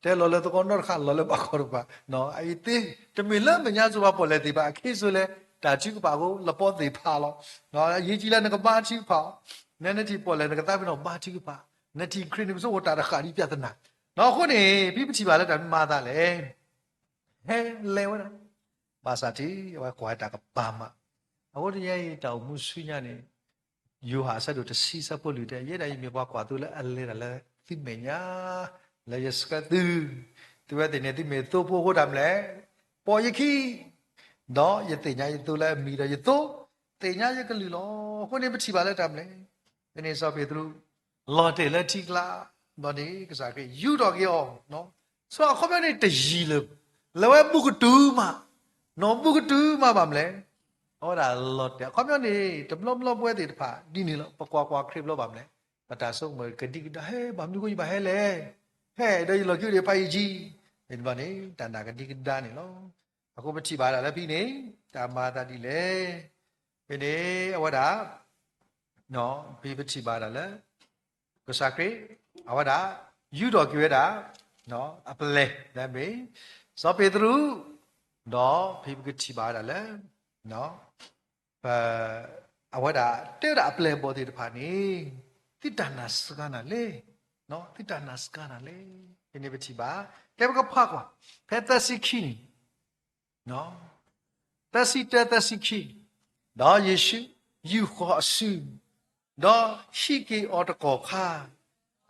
တဲလီၤလၢသကိးနီတခါလီၤလၢဘၣ်ခီတဖၣ် အအံၤသ့ တမ့ၢ်လၢမဲာ်ညါစိၤပှၤပီၣ်လဲၣ်သ့ၣ်တဖၣ် အခဲစိၤလဲၣ် တၢ်ထုကဖၣ်အဃိ လပီသ့ၣ်ဖးလီၤ အရေးကြီးလၢနကဘါထုကဖၣ်အီၤ နနထံၣ်ပီၣ်လဲၣ် နကသးပ့ၤနီၣ်ဘါထုကဖၣ် နထံၣ်ခရံာ်နကဆိကမိၣ်တၢ်တဃၣ်ဒ်ပြဿနာ အဃိန့ၣ် ဖဲပထံၣ်ဘၣ်လၢတၢ်မၤအသးလဲၣ် ဟဲလဲၤဝဲဒၣ် ဘၣ်ဆၣ်ထံ အဝဲကွၢ်တၢ်ကပၤမး အဃိတနံၤအံၤ တၢ်အိၣ်မူဆူညါန့ၣ် ယိၤဟၣ်အဆၢဒိၣ်တဆံဆၢဖိလွံၢ်တဲ ယဲဒၣ်အံၤမ့ၢ်ပှၤကွၢ်သိလၢအလဲၤတၢ်လၢသုမဲာ်ညါ လၢယဆှၢသု သုဝဲသ့ၣ်န့ၣ် သုမ့ၢ်သိဖိအဃိတၢ်မနုၤလဲၣ် ပိာ်ယခံ ဒီးယသ့ၣ်ညါယသိလၢအမံၤဒီးယသိ သ့ၣ်ညါယကလုၢ်လီၤ. အဃိန့ၣ်ပထံၣ်ဘၣ်လၢတၢ်မနုၤလဲၣ် ဖဲန့ၣ်စီၤပ့းတရူး လီၤတဲာ်လၢထံကျါ ဘျီန့ၣ် ကစၢ်ခရံာ်ယူးထီၣ်က့ၤအီၤ ဆိအခီပညီန့ၣ်တယံာ်လၢၤ လၢဝဲဘူးကတုၤမး နီၢ်ဘူးကတုၤမးဘၣ်မနုၤလဲၣ် အဝဲဒၣ်လီၤတဲာ် အခီပညီန့ၣ် တဘျီဘျီပဝဲသ့ၣ်တဖၣ်ဒ်န့ၣ်လီၤ ပကွၢ်ကွၢ်ခရံာ်ဘျီဘၣ်မနုၤလဲၣ် ပတၢ်ဆိကမိၣ်ကဒံကဒါ ဟဲ ဘၣ်မနုၤဃိယဘၣ်ဟဲလဲၣ် ဟဲဒီးယလီၢ်ခံအိၣ်ဒီးဖးယံာ်ကံ န့ၣ်တဘျီန့ၣ် တၢ်နာ်ကဒံကဒါန့ၣ်လီၤ. အဃိပထံၣ်ဘၣ်ဒၣ်လၢဖဲန့ၣ် တၢ်မၤအသးဒ်လဲၣ် ဖဲန့ၣ် အဝဲဒၣ် ဖဲပထံၣ်ဘၣ်ဒၣ်လၢ ကစၢ်ခရံာ် အဝဲဒၣ် ယူးထီၣ်က့ၤဝဲဒၣ် အပျဲၢ် လၢမ့ၢ် စီၤပ့းတရူး ဒီးဖဲပကထံၣ်ဘၣ်ဝဲဒၣ်လၢ အဝဲဒၣ်တဲဝဲဒၣ်အပျဲၢ်အဘီၣ်သ့ၣ်တဖၣ်န့ၣ် သုတၢ်နာ်စှၤနၤလဲၣ်, သုတၢ်နာ်စှၤနၤလဲၣ်. ဖဲန့ၣ်ပထံၣ်ဘၣ် တဲပကဖးကွၢ် ဖဲသၢဆံခံန့ၣ် သၢဆံတၢ သၢဆံခံ, ဒီးယ့ၣ်ၡူးယူာ်ဃီၤအစု, ဒီးဟံးက့ၤအီၤတကီၢ်ခါ,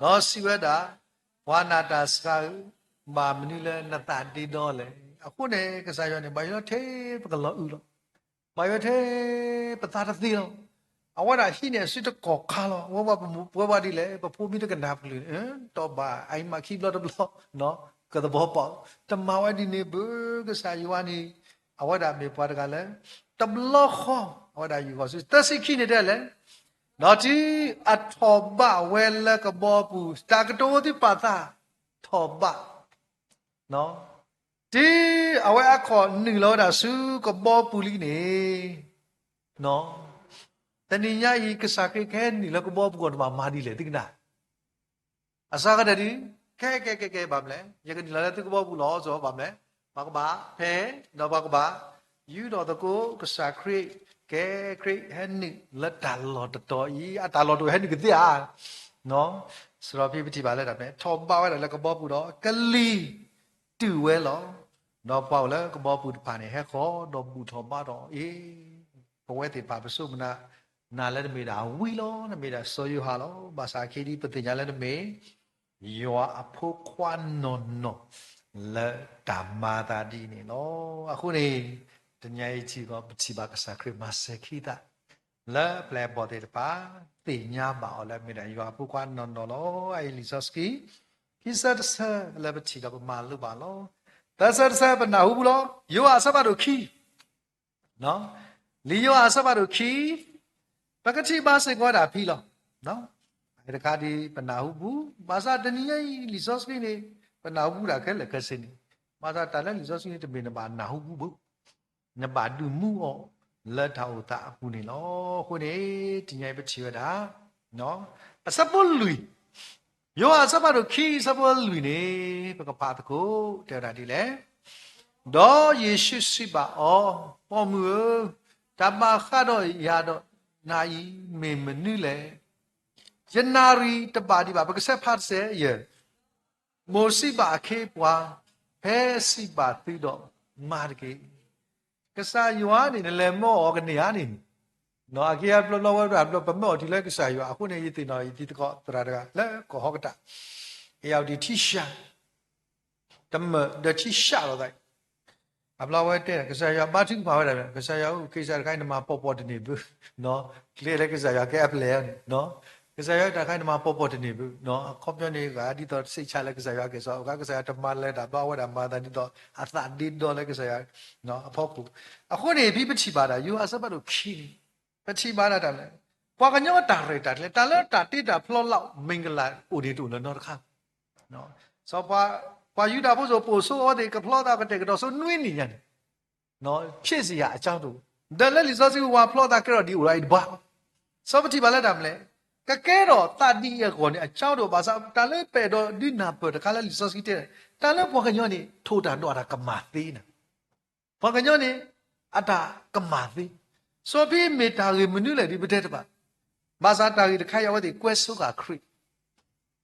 ဒီးစံးဝဲဒၣ်, ပှၤနာ်တၢ်စှၤဧၢ, ဘၣ်မနုၤလၢနသးဒ့ဒီလဲၣ်. အဃိန့ၣ် ကစၢ်ယွၤန့ၣ် ဘၣ်ယိၣ်ထဲပကလီၤအုးလီၤ. ဘၣ်ယိၣ်ထဲပသးတသ့လီၤ. အဝဲဒၣ်ဟံးန့ၢ်အစုတကီၢ်ခါလီၤ. ဝဲပှၤပမူပဝဲပှၤဒ်လဲၣ်, ပဖိမုၣ်တကနၣ်ပျုၢ်, တီၢ်ဘၣ်အအံၤမးခံဘျီတဘျီ, ကသဘီပာ်, တမၤဝဲဒ်န့ၣ်ဘၣ်. ကစၢ်ယွၤန့ၣ် အဝဲဒၣ်မ့ၢ်ပှၤတဂၤလၢ တဘျီဃီ အဝဲဒၣ်ယူာ်ဃီၤစု သၢဆံခံန့ၣ်တဲလဲၣ်, ဒီးတုၤအထီၣ်ဘၣ်ဝဲလၢကဘီပူၤ တၢ်ကတိၤဝဲသုပာ်သး ထီၣ်ဘၣ် တုၤအဝဲအခိၣ်နုာ်လီၤဝဲဒၣ်ဆူကဘီပူၤလံန့ၣ်, တနံၤညါအံၤ ကစၢ်ခရံာ်ကဟဲနုာ်လၢကဘီပူၤအီၤ တဘၣ်မၤဒ်လဲၣ် သုကနၣ်. အစှၤကတၢၢ်ဒုး ကဲ ကဲ ကဲ ကဲ ဘၣ်မနုၤလဲၣ်, ယကနုာ်လီၤလၢသုကဘီပူၤလီၤ ဘၣ်မနုၤလဲၣ်, ပှၤကဘၣ်ဖဲ, ဒီးပှၤကဘၣ်ယူာ်ထီၣ်သကိးကစၢ်ခရံာ်, ကဲခရံာ်ဟဲနုာ်လၢတၢ်လီၢ်တတီၤအံၤ, အတၢ်လီၢ်တအိၣ်ဟဲနုာ်ကသ့ဧါ. စရီဖံပထံၣ်ဘၣ်လၢတၢ်မနုၤလဲၣ်, ထီၣ်ဘးဝဲဒၣ်လၢကဘီပူၤဒီးကလံၤတုၢ်ဝဲလီၤ. ဒီးပှၤအိၣ်လၢကဘီပူၤတဖၣ်န့ၣ် ဟဲဃီၤဒီးဘူၣ်ထီၣ်ဘါထီၣ်အီၤ, ပဝဲသ့ၣ်တဖၣ်ပဆိကမိၣ်နၤ, နၤလၢနမ့ၢ်ဒၣ်ဝံလီၤ, နမ့ၢ်ဒၣ်စီၤယိၤဟၣ်လီၤ. ဘၣ်ဆၣ်ခဲအံၤဒ်ပသ့ၣ်ညါလၢနမ့ၢ် ယွၤအဖိခွါနီၢ်နီၢ်လၢတၢ်မၤအသးဒ်အံၤန့ၣ်လီၤ. အဃိန့ၣ်, တနံၤအံၤထံၣ်ကီး ပထံၣ်ဘၣ်ကစၢ်ခရံာ်မၤစၢၤခံသး လၢပျဲၢ်အဘီၣ်သ့ၣ်တဖၣ် သ့ၣ်ညါဘၣ်အီၤလၢမ့ၢ်ဒၣ်ယွၤအဖိခွါနီၢ်နီၢ်လီၤ. အအံၤလံာ်စီဆှံ ခံဆၢတဆၢလၢပထံၣ်ဒီးပမၤလိဘၣ်လီၤ. သၢဆၢတဆၢပနၢ်ဟူလီၤ. ယိၤဟၣ်အဆၢဖးဒိၣ်ခံ လံာ်ယိၤဟၣ်အဆၢဖးဒိၣ်ခံ, ပကထံၣ်ဘၣ်စ့ၢ်ကီးဝဲဒၣ်ဖဲလီၤ. တခါဒ်ပနၢ်ဟူပူၤ, ဘၣ်ဆၣ်တနံၤညါအံၤလံာ်စီဆှံန့ၣ် ပနၢ်ဟူပူၤဒၣ်ခဲလၢာ်ခဲဆ့န့ၣ်, ဘၣ်ဆၣ်တၢ်လၢလံာ်စီဆှံန့ၣ် တမ့ၢ်နဘၣ်နၢ်ဟူပူၤဘၣ်, နဘၣ်ဒုးမူအီၤလၢတၢ်အိၣ်သးအပူၤန့ၣ်လီၤ. အဃိန့ၣ် တနံၤညါအံၤပထံၣ်ဝဲဒၣ် အဆၢဖိလွံၢ်, ယိၤဟၣ်အဆၢဖးဒိၣ်ခံ အဆၢဖိလွံၢ်န့ၣ် ပကဖးသကိး တဲဝဲဒၣ်ဒ်လဲၣ်. ဒီးယ့ၣ်ၡူးစံးဘၣ်အီၤ, ပိာ်မုၣ်ဧၢ, တၢ်ဘၣ်ဃးဒီးယၤဒီးနၤအံၤမ့ၢ်မနုၤလဲၣ်. ယနၣ်ရံၣ်တဘၣ်ဒံးဘၣ်, ပကဆဲးဖးတစဲးယဲၢ် မိၣ်စံးဘၣ်အခ့အပှၤ, ဖဲစံးဘၣ်သုဒီးမၤတက့ၢ်. ကစၢ်ယွၤန့ၣ် နလဲၤမၢအီၤကန့ၢ်ဧါန့ၣ်, အက့ၢ်အဘျီဘျီဝဲဒၣ်ဘျီ ပမၢအီၤတုၤလၢကစၢ်ယွၤအဃိန့ၣ် ယသ့ၣ်နီၣ်ယသံသကိး သရၣ်တဂၤလၢကီၢ်ဟီၣ်ကတၢၢ် အ့ၣ်ယၣ်ဝတံၣ်ထံဆှၢ တမၢၣ်ဒီးထံဆှၢလီၤသးအံၤ, အဘျီဝဲတဲ ကစၢ်ယွၤဘါထုကဖၣ်ဝဲဒၣ်, ကစၢ်ယွၤဧၢ, က့ၤစၢ်တခါအံၤ နမၤပိာ်ပိာ်တန့ၢ်ဘၣ်, ကျဲလၢကစၢ်ယွၤကဲအပျဲၢ်န့ၣ်, ကစၢ်ယွၤတၢ်တခါအံၤ နမၤပိာ်ပိာ်တန့ၢ်ဘၣ်, အခီပညီန့ၣ် ဂၤဒ်သိးစံးဆၢလၢကစၢ်ယွၤကဲစီၤ, ကစၢ်ယွၤတမၤလၢတၢ်ဘျီ အဝဲဒၣ်မၤသးဒ်သိးအသးဒ့ဒီလၢကစၢ်ယွၤအဖီခိၣ်. အဃိန့ၣ် ဖဲပထံၣ်ဘၣ်ဒၣ် ယိၤဟၣ်အဆၢဖးဒိၣ်ခံန့ၣ် ပထံၣ်ဘၣ်ဒၣ်တၢ်မနုၤလဲၣ်, ပှၤကညီတၢ်ရဲၣ်တၢ်ကျဲၤ တၢ်လၢတၢ်တ့တၢ်ဖျီလၢ မ့ၢ်ကလၢ်အိၣ်န့ၣ်တအိၣ်လၢၤနီတခါ. စီၤပှၤယူဒၤဖိစိၤပိာ်ဆိအဝဲသ့ၣ်ကဖျီသးကတဲာ်ကတီၤဆိနွံနံၣ်ညါန့ၣ်, ဖျ့စံယၤအကၠီတအိၣ်, ဒီးလၢလံာ်စီဆှံဝဲဖျီသးကဲထီၣ်ဒ်အိၣ်ဒီးအံၤတဘၣ်. စီၤပထံၣ်ဘၣ်လၢတၢ်မနုၤလဲၣ်, ကကဲထီၣ်သးဒ်အံၤအဂီၢ်န့ၣ် အကၠီတအိၣ်ဘၣ်ဆၣ် တၢ်လၢပအဲၣ်ဒိးဒုးနၢ်ပၢၢ်တခါလၢလံာ်စီဆှံတဲန့ၣ် တၢ်လၢပှၤကညီန့ၣ် ထိၣ်တၢ်ဒီးအတၢ်ကမၣ်သ့န့ၣ် ပှၤကညီန့ၣ် အတၢ်ကမၣ်သ့, စီၤပထံၣ်မ့ၢ်တၢ်ဂ့ၢ်မနုၤလဲၣ်ဒ်ပတဲတဘၣ်, ဘၣ်ဆၣ်တၢ်ဂ့ၢ်တခါအံၤ အဝဲသ့ၣ်ကွဲဆိဃာ်ခရံာ်,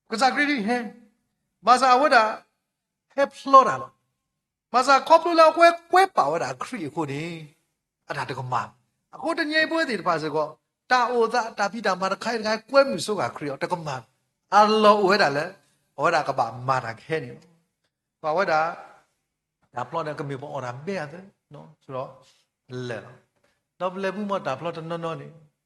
ကစၢ်ခရံာ်ဒ်ဟဲ, ဘၣ်ဆၣ်အဝဲဒၣ် ဟဲဖျီတၢ်လီၤ. ဘၣ်ဆၣ်ခီဖျိလၢအဝဲကွဲပာ်ဝဲဒၣ်ခရံာ်အဃိန့ၣ် အတၢ်တကမၣ်. အဃိတနံၤအံၤပဝဲသ့ၣ်တဖၣ်စ့ၢ်ကီး တၢ်အိၣ်သးတၢ်ဖံးတၢ်မၤတခါအံၤတခါ ကွဲမုာ်ဆိဃာ်ခရံာ်အီၤ တကမၣ်, အလီၢ်အိၣ်ဝဲဒၣ်လၢ အဝဲဒၣ်ကဘၣ်မၤတၢ်ခဲန့ၣ်လီၤ. ပှၤဝဲဒၣ် တၢ်ဖျီန့ၣ် ကမ့ၢ်ပအီၣ်တၢ်ဘဲအသး, ဒီးပလဲၤလီၤ. ဒီးပလဲၤပူၤမ့ၢ်တၢ်ဖျီတနီၤနီၤန့ၣ်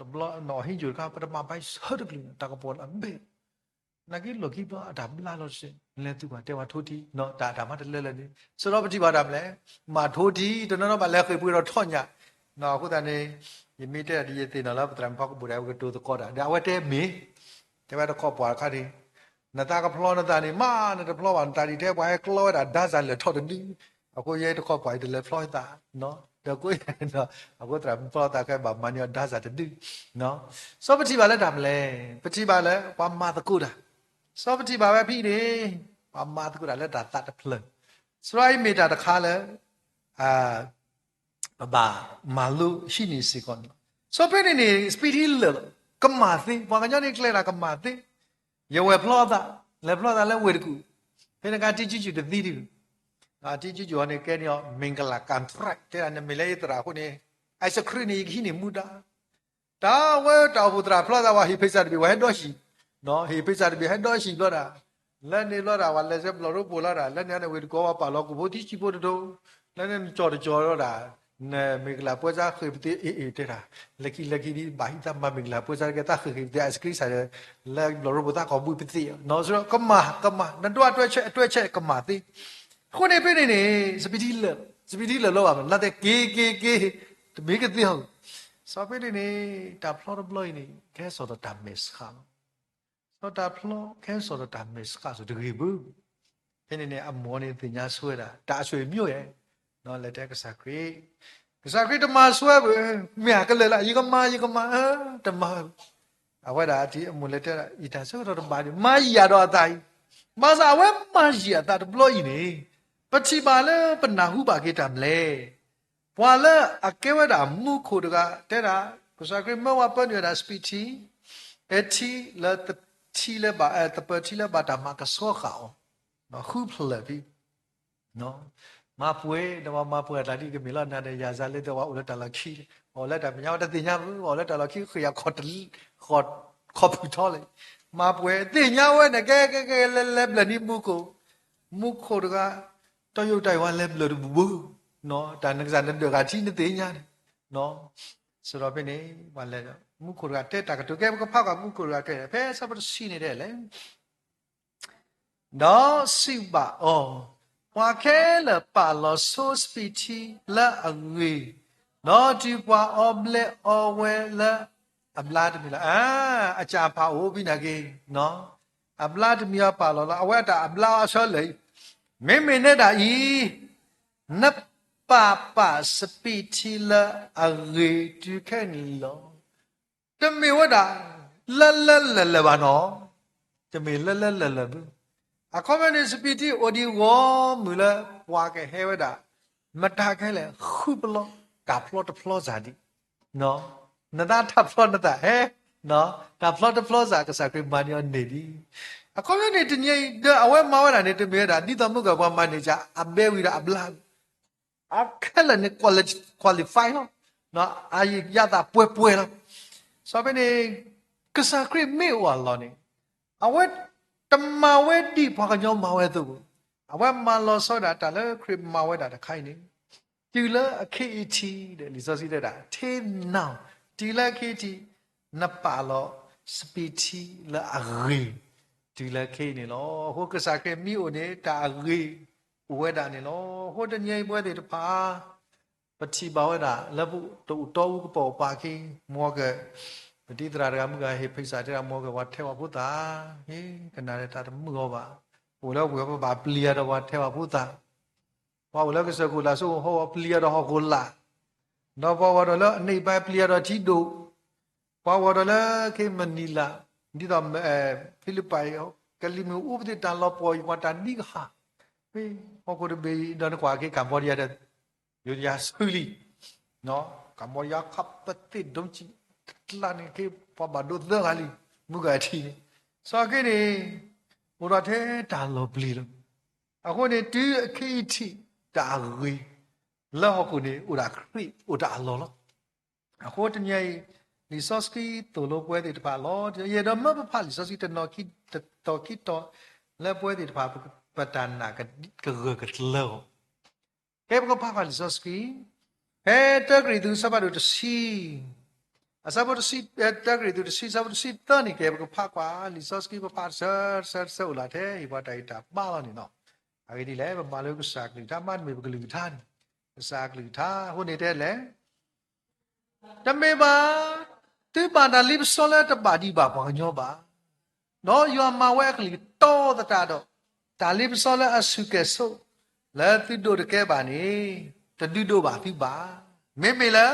တဘျီနအီၣ်ဟံၣ်ယိာ်တခါ ပတဘၣ်ဘၣ်ဆၢတကလုာ်န့ၣ် တၢ်ကပီၤလၢအဘဲ နာ်က့လီၢ်ခံဘျီအတၢ်ဘျါလီၤတစဲး လဲၤသုပှၤတဲဝဲထိထံ တၢ်တၢ်မၤတလၢလၢန့ၣ် စရီပထံၣ်ဘၣ်တၢ်မနုၤလဲၣ်, မၤထိထံ တနီၤနီၤဘၣ်လဲၤဃ့ၢ်ပှ့ၤဒီးထီၣ်ညၣ်, အဃိသတးန့ၣ် ယမ့ၢ်တဲဒၣ်ဒ်ယသ့ၣ်နီၣ်လၢပသရၣ်မုၣ်ဖီကဘူးဒီး အဝဲကတိၤသကိးတၢ် ဒီးအဝဲတဲမ့ၢ် တဲဝဲတခီပှၤတခါန့ၣ် နသးကဖျီနသးန့ၣ် မ့ၢ်နတဖျီဘၣ် နတၢ်ဒ်ထဲပှၤဟဲကျီဝဲဒၣ် ဒါဇာ် လဲၤထီၣ်တဒု, အဃိယဲတခီပှၤအံၤတလဲၤဖျီသး, ဒီးကိးယၤ အဃိသရၣ်မုၣ်ဖျီသးခဲဘၣ်မၤန့ၢ်အီၤ ဒါဇာ် တဒု စီၤပထံၣ်ဘၣ်လၢတၢ်မနုၤလဲၣ်, ပထံၣ်ဘၣ်လၢပှၤမၤသကိးတၢ်, စီၤပထံၣ်ဘၣ်ဝဲဖဲန့ၣ် ပှၤမၤသကိးတၢ်လၢတၢ်သးတဖျၢၣ်, စရီအံၤမ့ၢ်တၢ်တခါလၢ ပဘၣ်မၤလိဟံးန့ၢ်စ့ၢ်ကီးန့ၣ်လီၤ. စီၤဖဲန့ၣ်န့ၣ် စပံးထံလၢာ်လီၤ, ကမၣ်သ့, ပှၤကညီန့ၣ်ကျဲဒၣ်ကမၣ်သ့, ယဝဲၢ်ဖျီသး, လဲၤဖျီသးလၢဝ့ၢ်တကူၣ်, ဖဲန့ၣ်အခါထံကၠူကၠူၣ်တသံတဂ့ၤ, ထံကၠူကၠူၣ်အီၤန့ၣ်ကဲန့ၣ်အီၤ မ့ၢ်ကလၢ် contract တဲဒၣ် နမ့ၢ်လၢယသရၣ်အဃိန့ၣ် ice cream န့ၣ် ယကဟံးန့ၢ်မူဒါ တၢ်ဝဲတၢ်အိၣ်ဖှိၣ်သရၣ်ဖျီသးဝဲ ဟ့ၣ်ဖ့ၣ်စၢ်တဘ့ၣ် ဝဲဟဲဒီဟံၣ်, ဟ့ၣ်ဖ့ၣ်စၢ်တဘ့ၣ် ဟဲဒီဟံၣ်ဘျီဒၣ်, လၢန့ၣ်ဘျီဒၣ် ပှၤလဲၤဆဲဘျီၣ်ရိဖှိၣ်လီၤဒၣ်, လၢန့ၣ်န့ၣ် ဝ့ၢ်တကူၣ်ဝဲပာ်လီၤကိၣ်ဖိထံဆံဖိတဒိ, လၢန့ၣ်နကၠီၣ်တကၠီၣ်လီၤဒၣ်, နမ့ၢ်ကလၢ်ပွဲစားဃ့ၢ်ပသ့အ့ၣ်အ့ၣ်တဲဒၣ်, လၢခံလၢခံဒ်ဘၣ်ဟံးသးမၤမ့ၢ်ကလၢ်ပွဲစားတကဲ သးဃ့ၢ်ဃ့ၢ်ပသ့ ice cream စၢ်ဒီး, လၢဘျီၣ်ရိဖှိၣ်သးကီၢ်ဘှံးပသ့, ကမၣ် ကမၣ် နဒွးတွဲဆဲး တွဲဆဲးကမၣ်သ့, အဃိန့ၣ်ဖဲန့ၣ်န့ၣ် စပံးထံလၢာ်, စပံးထံလၢာ်လီၤဘၣ် နသ့က့ၤက့ၤက့ၤ, တမ့ၢ်ကသ့ဟီၣ်, စီၤဖဲန့ၣ်န့ၣ် တၢ်ဖျီတဘျီအံၤန့ၣ် ကဟဲစိာ်ဒီးတၢ်မဲာ်ဆှးလီၤ. စီၤတၢ်ဖျီကဟဲစိာ်ဒီးတၢ်မဲာ်ဆှးစိၤတဂ့ၤဘၣ်, ဖဲန့ၣ်န့ၣ် အမိၢ်န့ၣ်သ့ၣ်ညါဆိဝဲဒၣ် တၢ်အဆွေမျိုးဧါ, လဲၤတဲကစၢ်ခရံာ်, ကစၢ်ခရံာ်တမၤဆိဝဲဘၣ်, မ့ၢ်အကလၢာ်လၢ ယကမၤ ယကမၤ, တမၤ အဝဲဒၣ်အထံအမိၢ်လဲၤတဲဒၣ် ယတၢ်ဆၢကတီၢ်တဘၣ်ဒီး မၤယံာ်ယၤဒီးအသးအံၤ, ဘၣ်ဆၣ်အဝဲမၤယံာ်အသးတဘျီအံၤန့ၣ်, ပထံၣ်ဘၣ်လၢပနၢ်ဟူဘၣ်က့ၤတၢ်မနုၤလဲၣ်. ပှၤလၢအကဲဝဲဒၣ်မူခိၣ်တဂၤတဲဒၣ်, ကစၢ်ခရံာ်မၢဝဲပၢနုာ်ဝဲဒၣ် စပံးထံ, ဟဲထံလၢသထံလၢဘၣ်, သပၢၤထံလၢဘၣ်တၢ်မၤကဆှီဃာ်အီၤ, ဃုဖျၢၣ်ဖဲ မၤပှဲၤ, ဒီးပှၤမၤပှဲၤအကျါဒ်ကမ့ၢ်လီၤနၤဒီး ယၤစၤလၢတဲ ပှၤအိၣ်လၢတၢ်လီၢ်ခံ, အိၣ်လၢတၢ်မဲာ်ညါဝဲတသ့ၣ်ညါဘၣ်, အိၣ်လၢတၢ်လီၢ်ခံဃ့ၢ်ယၤ ခီၣ်ဖုးထီလဲၣ်, မၤပှဲၤသ့ၣ်ညါဝဲန့ၣ် ကဲကဲကဲ လဲၤလဲၤဘျၢၣ်န့ၣ်မူခိၣ်, မူခိၣ်တဂၤ, တီယိာ်တၢ်အံၤဝဲလဲၤဘျၢၣ်တဘူၣ်ဘၣ်, တၢ်နကစၢ်နဒၢးဂၤထံနသ့ၣ်ညါန့ၣ်, စးထီၣ်ဖဲန့ၣ်, ပှၤလဲၤ, မူခိၣ်တဂၤတဲတၢ်ကတိၤ ကဲပကဖးကွၢ်မူခိၣ်တဂၤတဲ ဖဲဆၢဖိတဆံန့ၣ်တဲလဲၣ် ဒီးစံးဘၣ်အီၤ, ပှၤခဲလၢာ်ပာ်လီၤဆိစပံးထံလၢအဂ့ၤ, ဒီးတုၤပှၤအီဘျဲအီဝဲလၢအဘျါတမံၤလီၤ. အကၢ်ဖးအိၣ်ဖဲန့ၣ်က့ၤ, အဘျါတမံၤအီၤပာ်လီၤလီၤ အဝဲအတၢ်အဘျါအီၤဆၢလၢာ်အံၤ, မ့မ့ၢ်နဲဒၣ်အံၤ, နပာ်ပာ်စပံးထံလၢအဂ့ၤတုၤခဲအံၤန့ၣ်လီၤ. တမ့ၢ်ဝဲဒၣ် လၢလၢလၢာ်လၢာ်ဘၣ်နီၤ, တမ့ၢ်လၢလၢလၢာ်လၢာ်ဘၣ်. အခီပညီန့ၣ် စပံးထံအိၣ်ဒံးဂီၢ်မုၢ်လၢ ပှၤကဟဲဝဲဒၣ် မတၤခဲလဲၣ် ဃုပလီ တၢ်ဖျီတဖျီစၢ်ဒံး, နသးတၢ်ဖျီနသးဟဲ, တၢ်ဖျီတဖျီစၢ် ကစၢ်ခရံာ်မၤန့ၢ်အီၤန့ၢ်ဒံး. အခီပညီန့ၣ် တနံၤအံၤ ဒီးအဝဲမၤဝဲဒၣ်န့ၣ် တမ့ၢ်ဝဲဒၣ် ဒ်သိးမုၢ်ကၢၢ်ပှၤမၤန့ၢ်ကၢ် အဘဲဝံၤဒီးအဘျါ အခဲလၢာ်န့ၣ် qualify လီၤ, အယသးပှဲၤပှဲၤလီၤ. စီၤဖဲန့ၣ် ကစၢ်ခရံာ်မ့ၢ်အိၣ်အလီၢ်န့ၣ်, အဝဲတမၤဝဲဒ်ပှၤကညီမၤဝဲအသိးဘၣ်. အဝဲမၤလီၤဆီဒၣ်တၢ်လၢခရံာ်မၤဝဲဒၣ်တခါအံၤန့ၣ်, တုၤလၢအခဲအံၤထံးဒီး လံာ်စီဆှံတဲဒၣ် till now, တုၤလၢအခဲအံၤထံး, နပာ်လီၤစပံးထံလၢအဂ့ၤ, တုၤလၢခဲအံၤန့ၣ်လီၤ. အဃိကစၢ်ခရံာ်မ့ၢ်အိၣ်န့ၣ် တၢ်အဂ့ၤ အိၣ်ဝဲဒၣ်န့ၣ်လီၤ. အဃိတနံၤအံၤပဝဲသ့ၣ်တဖၣ် ပထံၣ်ဘၣ်ဝဲဒၣ် လၢပတအိၣ်တီအူကပီၤပၤအခံ မ်ကၢၢ် ပတံၤသရၣ်တဂၤမုၢ်ဂၤဟ့ၣ်ဖံးစၢ်တဲဒၣ် မ်ကၢၢ် ပှၤထဲးဝဲဖိသၣ်, ဟ့ၣ် ကနၣ်ဒီးတၢ်တမုာ်အီၤဘၣ်. အိၣ်လၢပှဲၤပဘၣ်ပျံၤအီၤဒီးပှၤထဲးဝဲဖိသၣ်, ပှၤအိၣ်လၢကစၢၢ်ခိၣ်လာ်ဆိ ဟီၣ်ဝဲပျံၤအီၤဒီးဟီၣ်ခိၣ်လာ်, ဒီးပှၤအိၣ်ဒီးလၢအနံၣ်ဘၣ်ပျံၤအီၤဒီးထံဒိၣ် ပှၤအိၣ်ဒီးလၢခ့မနံၤလး, ဒ်သိး ဖံလံးပံး, ကလံၤမုၢ်အူပသ့ၣ်တၢ်လီၤပှီၢ်အံၤ ပှၤတၢ်ဒ်ကဟၣ်, ဟီၣ်ခိၣ်တဘ့ၣ်အံၤ ဒီးနကွၢ်က့ၤ Cambodia ဒီး ယိယၤဆူလံ, Cambodia ခးပသ့ၣ်ဒိၣ်ကံၣ်တကျါန့ၣ်က့ၤ ပှၤဘၣ်ဒိသၢဂၤလံ, မုၢ်ဂၤထံးန့ၣ်, စီၤက့န့ၣ် အိၣ်ဒီးထဲတၢ်လီၤပျံၤလီၤ. အဃိန့ၣ် တုၤအခဲအံၤထံး တၢ်အဂ့ၤ လၢဟီၣ်ခိၣ်န့ၣ် အိၣ်ဒၣ်ခရံာ်အိၣ်တၢ်အလီၢ်လီၤ. အဃိတနံၤအံၤ လံာ်စီဆှံသိၣ်လိပဝဲသ့ၣ်တဖၣ်လီၤ. ယအဲၣ်ဒိးမၢပဖးလံာ်စီဆှံတနီၤခံတီၤခံတီၤ လၢပဝဲသ့ၣ်တဖၣ် ပတၢ်နာ်ကဂၢၢ်ကကျၢၤအီၤ, ကဲပကဖးကွၢ်လံာ်စီဆှံ ဖဲတၢကရံၣ်သူး အဆၢဖးဒိၣ်တဆံ, အဆၢဖိတဆံ, တၢကရံၣ်သူးတဆံ အဆၢဖိတဆံသၢန့ၣ် ကဲပကဖးကွၢ် လံာ်စီဆှံပဖးတဆၢတဆၢတဆၢအိၣ်လၢထဲ ဟ့ၣ်ပှၤတၢ်ဂံၢ်တၢ်ဘါလီၤန့ၣ်လီၤ. အဂ့ၢ်ဒ်လဲၣ် ပမၤလၢကစၢ်ကလုၢ်ကထါ မ့တမ့ၢ်ပကလုၢ်ကထါန့ၣ်, ကစၢ်ကလုၢ်ကထါအဃိန့ၣ်တဲလဲၣ် တမ့ၢ်ဘၣ်, သုဘၣ်တၢ်လ့ပစီလၢတဘၣ်ဒံးဘၣ်ပှၤကညီဘၣ်. ဒီးယွၤမၤဝဲအကလုၢ်တီသတးဒီး, တၢ်လ့ပစီလၢအဆူၣ်ကဲၣ်ဆိး လၢသုဒိးတကဲဘၣ်န့ၣ်, တဒုးဒိးဘၣ်သုဘၣ်. မ့မ့ၢ်လၢ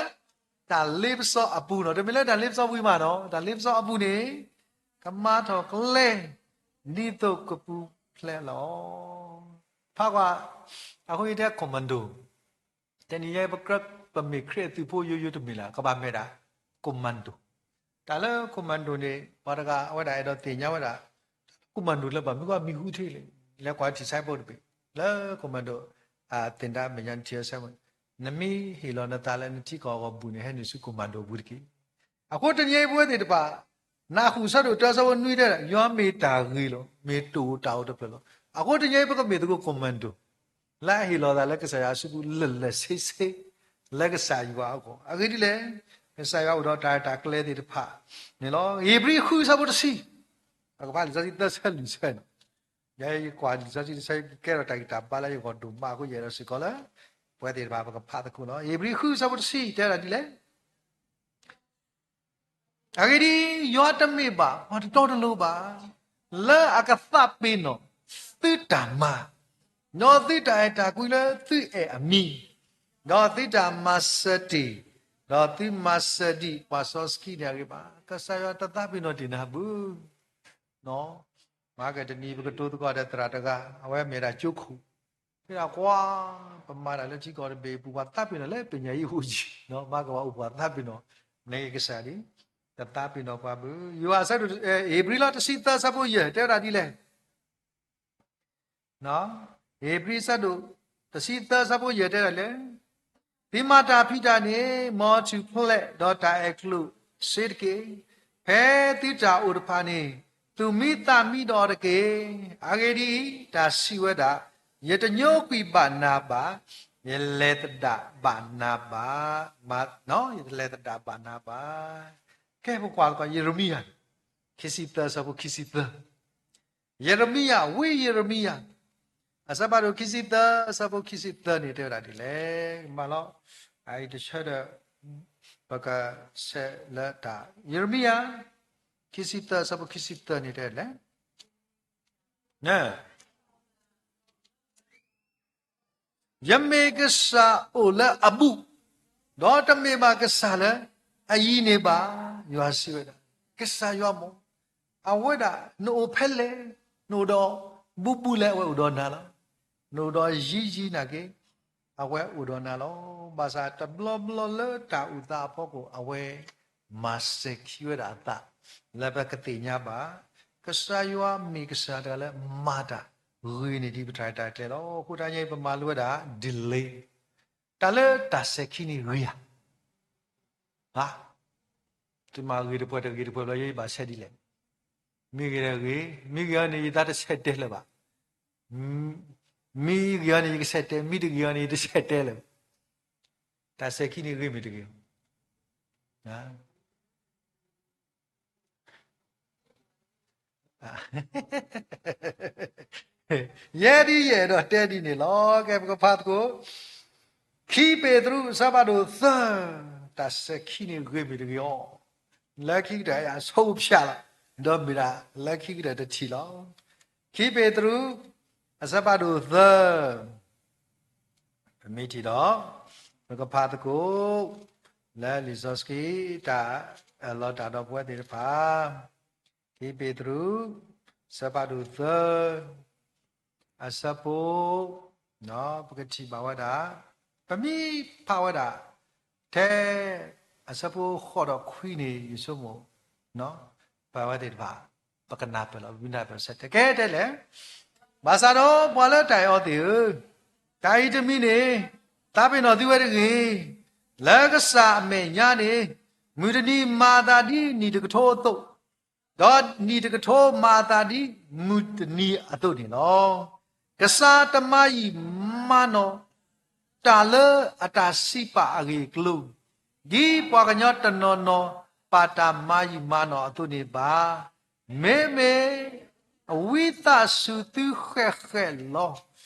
တၢ်လ့ပစီအပူၤနီၤ, တမ့ၢ်လၢတၢ်လ့ပစီဝံၤမးနီၤ, တၢ်လ့ပစီအပူၤန့ၣ် ကမၤထီၣ်ကျဲ ဒ်သိးကပူၤဖျဲးလီၤ. ဖးကွၢ်, အဃိယတဲ commando တနံၤညါ ပကြၢး ပမ့ၢ်ခရံာ်အသုးဖိယိယိတမ့ၢ်လၢၤ ကဘၣ်မ့ၢ်ဒၣ် commando. တၢ်လၢ commando န့ၣ် ပှၤတဂၤအဝဲဒၣ်အဲၣ်ဒိးသ့ၣ်ညါဝဲဒၣ် commando လၢဘၣ်မနုၤအမံၤဟူထံလဲၣ်, လဲၤကွၢ် disciple တဘ့ၣ် လၢ commando အသ့ၣ်ဒၣ်မဲာ်ညါနထံၣ်အဆၢမး, နမ့ၢ်ဟ့ၣ်လီၤနသးလၢနထံကီၢ်အဂီၢ်ဘူးန့ၣ် ဟဲနုာ်ဆူ commando အပူၤတက့ၢ်. အဃိတနံၤအံၤပဝဲသ့ၣ်တဖၣ် နၢ်ဟူဆၢဒိၣ်တၢ်ဆၢဖိနွံတဲဒၣ် ယွၤမ့ၢ်တၢ်ဂ့ၤလီၤ, မ့ၢ်တအိၣ်တၢ်အိၣ်တဖျၢၣ်လီၤ. အဃိတနံၤအံၤပကမ့ၢ်သကိး commando လၢအဟ့ၣ်လီၤသးလၢကစၢ်ယွၤအစုပူၤလၢာ်လၢာ်ဆ့ဆ့ လၢကစၢ်ယွၤအဂီၢ်. အဂ့ၢ်ဒ်လဲၣ်, ကစၢ်ယွၤအိၣ်ဒီးတၢ်ရဲၣ်တၢ်ကျဲၤသ့ၣ်တဖၣ်န့ၣ်လီၤ. ဧ့ၤဘြံၤဃုဆၢဖိတဆံ, ပကဖးလံာ်စီဆှံသၢဆၢလွံၢ်ဆၢန့ၣ်, ယဲယကွၢ်လံာ်စီဆှံတဆၢ ကကဲထီၣ်တၢ်ဂံၢ်တၢ်ဘါလၢယဂီၢ်ဒိၣ်မးအဃိ ယအဲၣ်ဒိးစ့ၢ်ကီးလၢ ပဝဲသ့ၣ်တဖၣ်ပကဖးသကိးလီၤ. ဧ့ၤဘြံၤဃုဆၢဖိတဆံတဲဒၣ်ဒ်လဲၣ် အဂ့ၢ်ဒ်အံၤ, ယွၤတမ့ၢ်ဘၣ် ပှၤတတီတလိၤဘၣ်, လၢအကသးပ့ၤနီၣ်သုတၢ်မၤ, ဒီးသုတၢ်အဲၣ်တၢ်ကွံလၢသုအဲၣ်အမံၤ, ဒီးသုတၢ်မၤစၢၤတ့ၢ်, ဒီးသုမၤစၢၤဒံးပှၤစီဆှံန့ၣ်အဂ့ၢ်ဘၣ်. ကစၢ်ယွၤတသးပ့ၤနီၣ်တ့ၢ်နၤဘၣ်. မၤကတနံၤပကတိၤသကိးဒီးသရၣ်တဂၤ, အဝဲမ့ၢ်ဒၣ်ကၠိခိၣ် ကွၢ်, ပမၤတၢ်လၢထံကီၢ်တဘ့ၣ်အပူၤ ပှၤသးပ့ၤနီၣ်လၢပညၣ်အံၤအိၣ်ယံၤ, မၤကဘၣ်အိၣ်ပှၤသးပ့ၤနီၣ်, နကစၢ်ဒ် တသးပ့ၤနီၣ်ပှၤဘၣ်. ယိၤဟၣ်အဆၢဒိၣ်, ဧ့ၤဘြံၤလီၤ တဆံသၢ အဆၢဖိယဲၢ် တဲဝဲဒၣ်ဒ်လဲၣ်. ဧ့ၤဘြံၤအဆၢဒိၣ် တဆံသၢ အဆၢဖိယဲၢ် တဲဒၣ်လဲၣ်, သုမၤတၢ်ဖံးတၢ်န့ၣ် မ်ထူၣ်ဖျဲးဒီးတၢ်အဲၣ်ကျိၣ်စ့တက့ၢ်. ဖဲသုတၢ်အိၣ်တဖၣ်န့ၣ် သူၣ်မံသးမံဒီးအီၤတက့ၢ်. အဂ့ၢ်ဒ်အံၤ, တၢ်စံးဝဲဒၣ်, ယတညိကွံာ်ဘၣ်နၤဘၣ်, ယလဲၤသဒၣ်ဘၣ်နၤဘၣ်, ယတလဲၤသဒၣ်ဘၣ်နၤဘၣ်. ကဲ ပကွၢ်သကိး ယရမံယၤ ခံဆံသၢ အဆၢဖိခံဆံသၢ. ယရမံယၤ, ဝံယရမံယၤ အဆၢဖးဒိၣ်ခံဆံသၢ အဆၢဖိခံဆံသၢန့ၣ် တဲဝဲဒၣ်ဒ်လဲၣ်. မၤလီၤ, အအံၤတဆၢဒီး ပကဆဲးလၢတၢ် ယရမံယၤ ခံဆံသၢ အဆၢဖိခံဆံသၢန့ၣ် တဲဒ်လဲၣ်. ယမ့ၢ်ကစၢ်အိၣ်လၢအဘူး, ဒီးတမ့ၢ်ဘၣ်ကစၢ်လၢအယံၤန့ၣ်ဘၣ်. ယွၤစံးဝဲဒၣ်, ကစၢ်ယွၤမ့ၢ် အဝဲဒၣ် နအိၣ်ဖဲလဲၣ်, နအိၣ်ဒီးဘူးဘူးလဲၣ် အဝဲအိၣ်ဒီးနၤလီၤ. နအိၣ်ဒီးယံၤယံၤနာ်က့ အဝဲအိၣ်ဒီးနၤလီၤ. ဘၣ်ဆၣ်တဘျီဘျီလၢတၢ်အိၣ်သးအဖီခိၣ် အဝဲမၤစဲၤခံဝဲဒၣ်အသး လၢပကသ့ၣ်ညါဘၣ် ကစၢ်ယွၤမ့ၢ်ကစၢ်တဂၤလၢမၤတၢ်ဂ့ၤန့ၢ်ဒံးပတၢ်ရဲၣ်တၢ်ကျဲၤလီၤ. အဃိတနံၤအံၤ ပမၤလိဝဲဒၣ် delay, တၢ်လၢတၢ်စဲၤခံန့ၣ်ဂ့ၤဧါ. တမၤဂ့ၤတပှဲၤတဂ့ၤတပှဲၤဘျီ ယဘၣ်ဆဲးဒ်လဲၣ်. မ့ၢ်ဂ့ၤဒီးဂ့ၤ, မ့ၢ်ဂ့ၤအီၤန့ၣ် ယသးတဆဲးတဲလၢၤဘၣ်. မ့ၢ်ဂ့ၤအီၤန့ၣ် ယကဆဲးတဲ, မ့ၢ်တဂ့ၤအီၤန့ၣ် ယတဆဲးတဲလၢၤဘၣ်. တၢ်စဲၤခံန့ၣ်ဂ့ၤမ့ၢ်တဂ့ၤ ယဲဒ်ယအဲၣ်ဒိးတဲဒ်န့ၣ်လီၤ. ကဲ ပကဖးသကိး ခံပ့းတရူး အဆၢဖးဒိၣ်သၢ, တၢ်စဲၤခံန့ၣ်ဂ့ၤမ့ၢ်တဂ့ၤအီၤ. လၢခံကတၢၢ်အဆိကဖၠၣ်လီၤ, ဒီးမ့ၢ်ဒၣ်လၢခံကတၢၢ်တထံၣ်လီၤ. ခံပ့းတရူး အဆၢဖးဒိၣ်သၢ ပမ့ၢ်ထံၣ်ဒီး ပကဖးသကိး လၢလံာ်စီဆှံ တၢ်အၢၣ်လီၤတၢ်ဒီးပဝဲသ့ၣ်တဖၣ်, ခံပ့းတရူး အဆၢဖးဒိၣ်သၢ အဆၢဖိ ပကထံၣ်ဘၣ်ဝဲဒၣ်, ပမ့ၢ်ဖးဝဲဒၣ် ထဲအဆၢဖိဃိးဒီးခွံန့ၣ် ယဆိကမိၣ် ပဝဲသ့ၣ်တဖၣ် ပကနၢ်ပၢၢ်လီၤ, ပမ့ၢ်နၢ်ပၢၢ်ဆၢတဲာ်, ကဲတဲလဲၣ်. ဘၣ်ဆၣ်ဒီးပှၤလၢတၢ်အဲၣ်အီၤသ့ၣ်ဧၢ, တၢ်အံၤတမံၤန့ၣ် သးပ့ၤနီၣ်သုဝဲတဂ့ၤ. လၢကစၢ်အမဲာ်ညါန့ၣ် မုၢ်တနံၤမၤအသးဒ်နံၣ်တကထိအသိး, ဒီးနံၣ်တကထိမၤအသးဒ်မုၢ်တနံၤအသိးန့ၣ်လီၤ. ကစၢ်တမၤယံာ်မၤနီၢ် တၢ်လၢအတၢ်စံးပာ်အဂ့ၢ်အကျိၤ, ဒ်ပှၤကညီတနီၤနီၤ ပာ်တၢ်မၤယံာ်မၤနီၢ်အသိးန့ၣ်ဘၣ်. မ့မ့ၢ်အဝံသးစူၤသုဃဲးဃဲးလီၤ.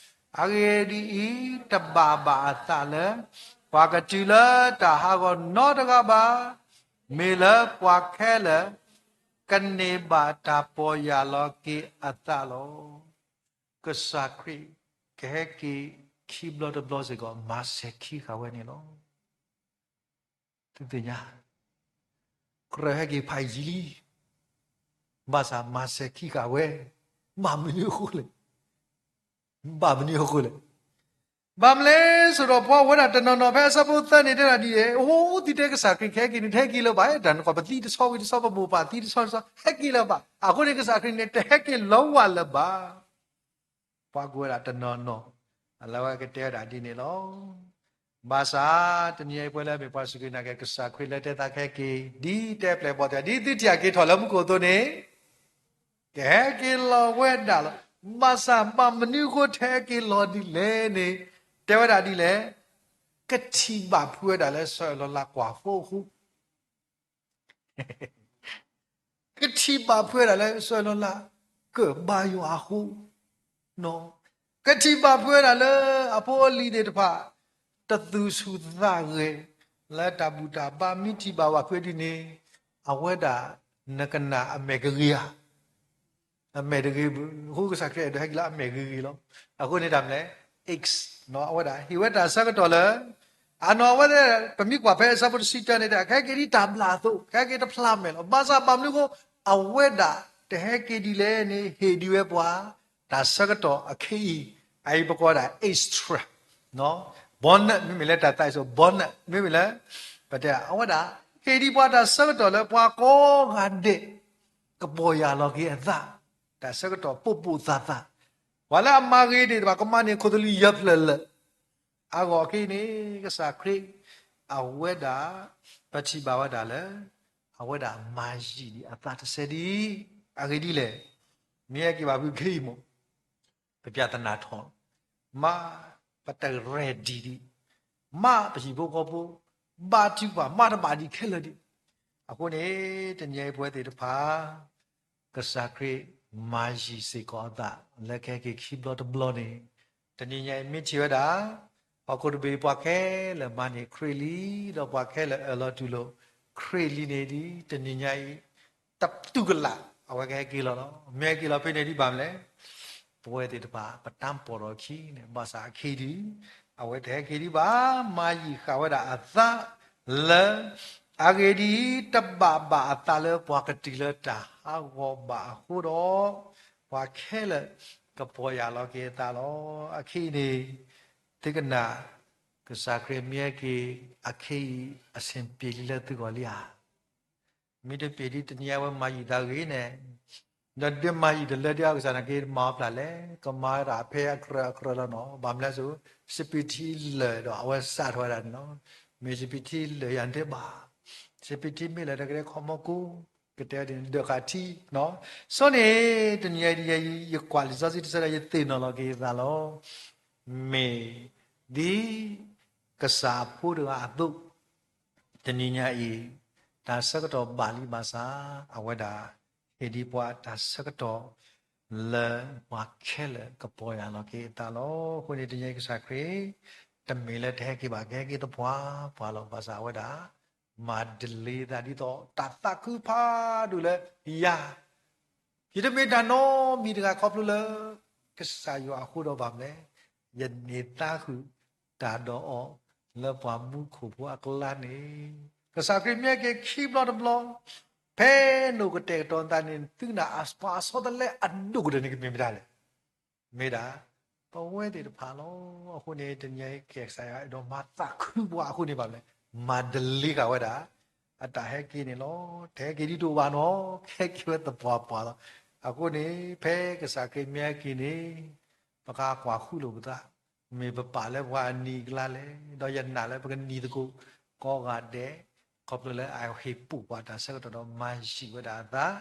အဂ့ၢ်ဒ်အံၤ, တဘၣ်ဘၣ်အသးလၢ ပှၤကတုၤလၢတၢ်ဟးဂီၤနီတဂၤဘၣ်. မ့ၢ်လၢပှၤခဲလၢာ် ကန့ၢ်ဘၣ်တၢ်ပီၢ်ယၢ်လီၤက့ၤအသးလီၤ. ကစၢ်ခရံာ်ကဟဲက့ၤခံဘျီတဘျီစ့ၢ်ကီး မၤစဲၤခံဃာ်ဝဲန့ၣ်လီၤ. သုသ့ၣ်ညါ, ကြၢးဟဲက့ၤဖးယံာ်လံ, ဘၣ်ဆၣ်မၤစဲၤခံဃာ်ဝဲ, ဘၣ်မနုၤအဃိလဲၣ်. ဘၣ်မနုၤအဃိလဲၣ်. ဘၣ်မနုၤလဲၣ်ဆိုတော့ ပှၤဝဲဒၣ်တနီၤနီၤ ဖဲအဆၢဖိသၢန့ၣ်တဲဒၣ်ဒ်အံၤ, အိၣ်သုတဲကစၢ်ခရံာ်ကဟဲက့ၤန့ၣ် တဟဲက့ၤလၢၤဘၣ်, တၢ်နကွၢ်ပသံတဆီဝံၤတဆီ ပမိၢ်ပၢ်သံတဆီတဆီ ဟဲက့ၤလၢၤဘၣ်. အဃိန့ၣ် ကစၢ်ခရံာ်န့ၣ် တဟဲက့ၤလၢၤဝဲလၢၤဘၣ်. ပှၤကွၢ်ဝဲဒၣ်တနီၤနီၤ အလၢဝဲကတဲဝဲဒၣ်ဒ်န့ၣ်လီၤ. ဘၣ်ဆၣ် တနံၤအံၤပဝဲလၢအမ့ၢ်ပှၤစူၢ်က့ၤနာ်က့ၤ ကစၢ်ခရံာ်လၢတဲသးကဟဲက့ၤ ဒ်တဲပျဲၢ်ဘီၣ်တဂၤ ဒ်သုထံၣ်အက့ၤထီၣ်လၢမူခိၣ်အသိးန့ၣ် ကဟဲက့ၤလီၤဝဲဒၣ်လီၤ. ဘၣ်ဆၣ်ဘၣ်မနုၤအဃိတဟဲက့ၤလီၤဒ်လဲၣ်န့ၣ် တဲဝဲဒၣ်ဒ်လဲၣ်, ကထံၣ်ဘၣ်ဖုးဝဲဒၣ်လၢစီၤအၡၤလီၤလးကွၢ်ဖိအဃိ ကထံၣ်ဘၣ်ဖုးဝဲဒၣ်လၢစီၤအၡၤလီၤလး ကၢၣ်ဘါယွၤအဃိ, ကထံၣ်ဘၣ်ဖုးဝဲဒၣ်လၢအဖိအလံၤသ့ၣ်တဖၣ် တသူၣ်ဆူၣ်သးဂဲၤ လၢတၢ်ဘူၣ်တၢ်ဘါ မ့ၢ်ထံၣ်ဘၣ်ဝဲဖုးဒ်န့ၣ် အဝဲဒၣ်နကနၣ်အမဲာ်ကဂ့ၤဧါ အမဲာ်တဂ့ၤဘၣ်. အဃိကစၢ်ခရံာ်အဲၣ်ဒိးဟဲက့ၤလၢအမဲာ်ဂ့ၤဂ့ၤလီၤ. အဃိန့ၣ်တၢ်မနုၤလဲၣ်, အဝဲဒၣ်ဟ့ၣ်ဝဲတၢ်ဆၢကတီၢ်လၢ အနီၢ်အဝဲသ့ၣ် ပမ့ၢ်ကွၢ်ဖဲအဆၢဖိတဆံတၢန့ၣ် ကဟဲက့ၤဒ်တၢ်ဘျၣ်အသိး ကဟဲက့ၤတဖျါမဲာ်လီၤ. ဘၣ်ဆၣ်ဘၣ်မနုၤအဃိ အဝဲဒၣ်တဟဲက့ၤဒ်လဲၣ်န့ၣ် ဟ့ၣ်ဒံးဝဲပှၤ တၢ်ဆၢကတီၢ်အခဲအံၤ အအံၤပကိးဝဲဒၣ် extra, bonnet မ့မ့ၢ်လၢတၢ်သးစံး bonnet မ့မ့ၢ်လၢ ပတဲအဝဲဒၣ် ဟ့ၣ်ဒံးပှၤတၢ်ဆၢကတီၢ်လၢပှၤကိးဂၤဒဲး ကပီၢ်ယၢ်လီၤက့ၤအသး, တၢ်ဆၢကတီၢ်ပိာ်ပိာ်သၣ်သၣ်, ပှၤလၢအမၤဂ့ၤဒံးတဖၣ် ကမၤန့ၢ်ခိၣ်သလုးယဲၢ်ဖျၢၣ်လၢာ်, အဂီၢ်အခဲအံၤန့ၣ် ကစၢ်ခရံာ် အဝဲဒၣ် ပထံၣ်ဘၣ်ဝဲဒၣ်လၢ အဝဲဒၣ်မၤယံာ်ဒံးအသးတစဲးဒံး, အဂ့ၢ်ဒ်လဲၣ်, မ့ၢ်ဟဲက့ၤဘၣ်ဖုခဲအံၤမး ပပြဿနာထီၣ်, မ့ၢ်ပတreadyဒံး, မ့ၢ်ပဟံၣ်ဖိဃီဖိ ဘါထုကဖၣ် မ့ၢ်တဘၣ်ဒံးခဲလၢာ်ဒံး, အဃိန့ၣ် တနံၤအံၤပဝဲသ့ၣ်တဖၣ် ကစၢ်ခရံာ်မၤယံာ်စ့ၢ်ကီးအသး လၢကဟဲက့ၤခံဘျီတဘျီန့ၣ်, တနံၤညါအံၤမ့ၢ်ထံၣ်ဝဲဒၣ် ဟီၣ်ခိၣ်တဘ့ၣ်ပှၤခဲလၢာ်မၤန့ၢ်ခရံာ်လံ, ဒီးပှၤခဲလၢာ်အၢၣ်လီၤတူၢ်လိာ်ခရံာ်လံန့ၣ်ဒ် တနံၤညါအံၤ တတူၢ်ကလာ် အဝဲကဟဲက့ၤလီၤလီၤ. မ့ၢ်ဟဲက့ၤလီၤဖဲန့ၣ်ဒ်ဘၣ်မနုၤလဲၣ်, ပဝဲသ့ၣ်တဖၣ် ပတၢ်ပီၢ်ထီၣ်ခံန့ၣ် ဘၣ်ဆၣ်အခံဒုး အဝဲတဟဲက့ၤဒံးဘၣ်, မၤယံာ်ဃာ်ဝဲဒၣ်အသးလၢ အဂ့ၢ်ဒ်အံၤ, တဘၣ်ဘၣ်အသးလၢပှၤကတုၤလၢတၢ်ဟးဂီၤဘၣ်အဃိဒီး, ပှၤခဲလၢာ်ကပီၢ်ယၢ်လီၤက့ၤအသးလီၤ. အခဲအံၤန့ၣ် သုကနၣ် ကစၢ်ခရံာ်မ့ၢ်ဟဲက့ၤ အခဲအံၤ အဆင်ပြေလံလၢသုဂီၢ်လံဧါ. မ့ၢ်တပ့ၤဒ်တနံၤအံၤဝဲမၤယံာ်သးဂ့ၤန့ၣ်, ဒီးဒ်မၤယံာ်တလၢဒ်အကစၢ်န့ၣ်က့ၤမၤအီၤဖျါလဲၣ်, ကမၤဝဲဒၣ်ဖဲအကြၢးအကြၢးလီၤနီၤ, ဘၣ်မနုၤလဲၣ်, စပံးထံလၢာ်ဒီးအဝဲစးထီၣ်ဝဲဒၣ်န့ၣ်လီၤ. မ့ၢ်စပံးထံလၢာ်ယၤန့ၣ်တဘၣ်, စပံးထံမ့ၢ်လၢာ်ဒီးကတဲခီမီကိ, ကတဲဒ်န့ၣ် ဒၢးဃာ်ထံ, ဆိန့ၣ် တနံၤအံၤ ယကွၢ်လံာ်စီဆှံတဆၢဒီးယသ့ၣ်နီၣ်လီၤက့ၤယသးလီၤ. မ့ၢ်ဒ် ကစၢ်အဖိတဂၤအသိး တနံၤညါအံၤ တၢ်ဆၢကတီၢ်ဘၣ်လံဘၣ်ဆၣ် အဝဲဒၣ်ဟ့ၣ်ဒံးပှၤတၢ်ဆၢကတီၢ် လၢပှၤခဲလၢာ်ကပီၢ်ယၢ်လီၤက့ၤအသးလီၤ. အဃိန့ၣ် တနံၤအံၤကစၢ်ခရံာ် တမ့ၢ်လၢတဟဲက့ၤဘၣ် ကဟဲက့ၤသပှၢ်ပှၢ်လီၤ. ဘၣ်ဆၣ်အဝဲဒၣ် မၤ delay သးဒ်သိး တၢ်သးခုဖးဒိၣ်လၢယၤ ယတမ့ၢ်တၢ်နီတမံၤတဂၤခီဖျိလၢ ကစၢ်ယွၤအဃိဒီးဘၣ်မနုၤလဲၣ်, ယန့ၢ်သါဃုာ်တၢ်ဒီးအီၤ လၢပှၤမူခိၣ်ဖိအကျါန့ၣ်, ကစၢ်ခရံာ်မ့ၢ်ဟဲက့ၤခံဘျီတဘျီ, ဖဲနအိၣ်ကတဲာ်ကတီၤသးန့ၣ် သုကနၣ် ပှၤအဆီတလဲအဒိၣ်ကတၢၢ်န့ၣ်ကမ့ၢ်မတၤလဲၣ်. မ့ၢ်ဒၣ် ပဝဲသ့ၣ်တဖၣ်လီၤ. အဃိန့ၣ် တနံၤအံၤကစၢ်ယွၤအဲၣ်ဒိးမၤသးခုပှၤအဃိန့ၣ်ဘၣ်မနုၤလဲၣ်, မၤ delay ဃာ်ဝဲဒၣ် အတၢ်ဟဲက့ၤန့ၣ်လီၤ. တဟဲက့ၤဒ်တအိၣ်ဘၣ်နီၤ, ကဟဲက့ၤဝဲသပှၢ်ပှၢ်လီၤ. အဃိန့ၣ် ဖဲကစၢ်ခရံာ်မ့ၢ်ဟဲက့ၤန့ၣ် ပကကွၢ်ဃုလိာ်ပသး, မ့ၢ်ပပာ်လၢပှၤအနံၤအကျါလဲၣ်, ဒီးယနာ်လၢပကနံၤသကိး ကိးဂၤဒဲး, ခီဖျိလၢအဟ့ၣ်ပူၤပှၤတၢ်ဆၢကတီၢ်ဒီးမၤယံာ်ဝဲဒၣ်အသး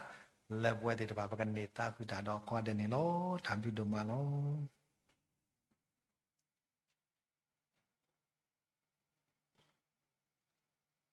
လၢပဝဲသ့ၣ်တဖၣ် ပကန့ၢ်သါဃုာ်တၢ်ဒီးကိးဂၤဒဲးန့ၣ်လီၤ. တၢ်ဘျုးဒိၣ်မးလီၤ.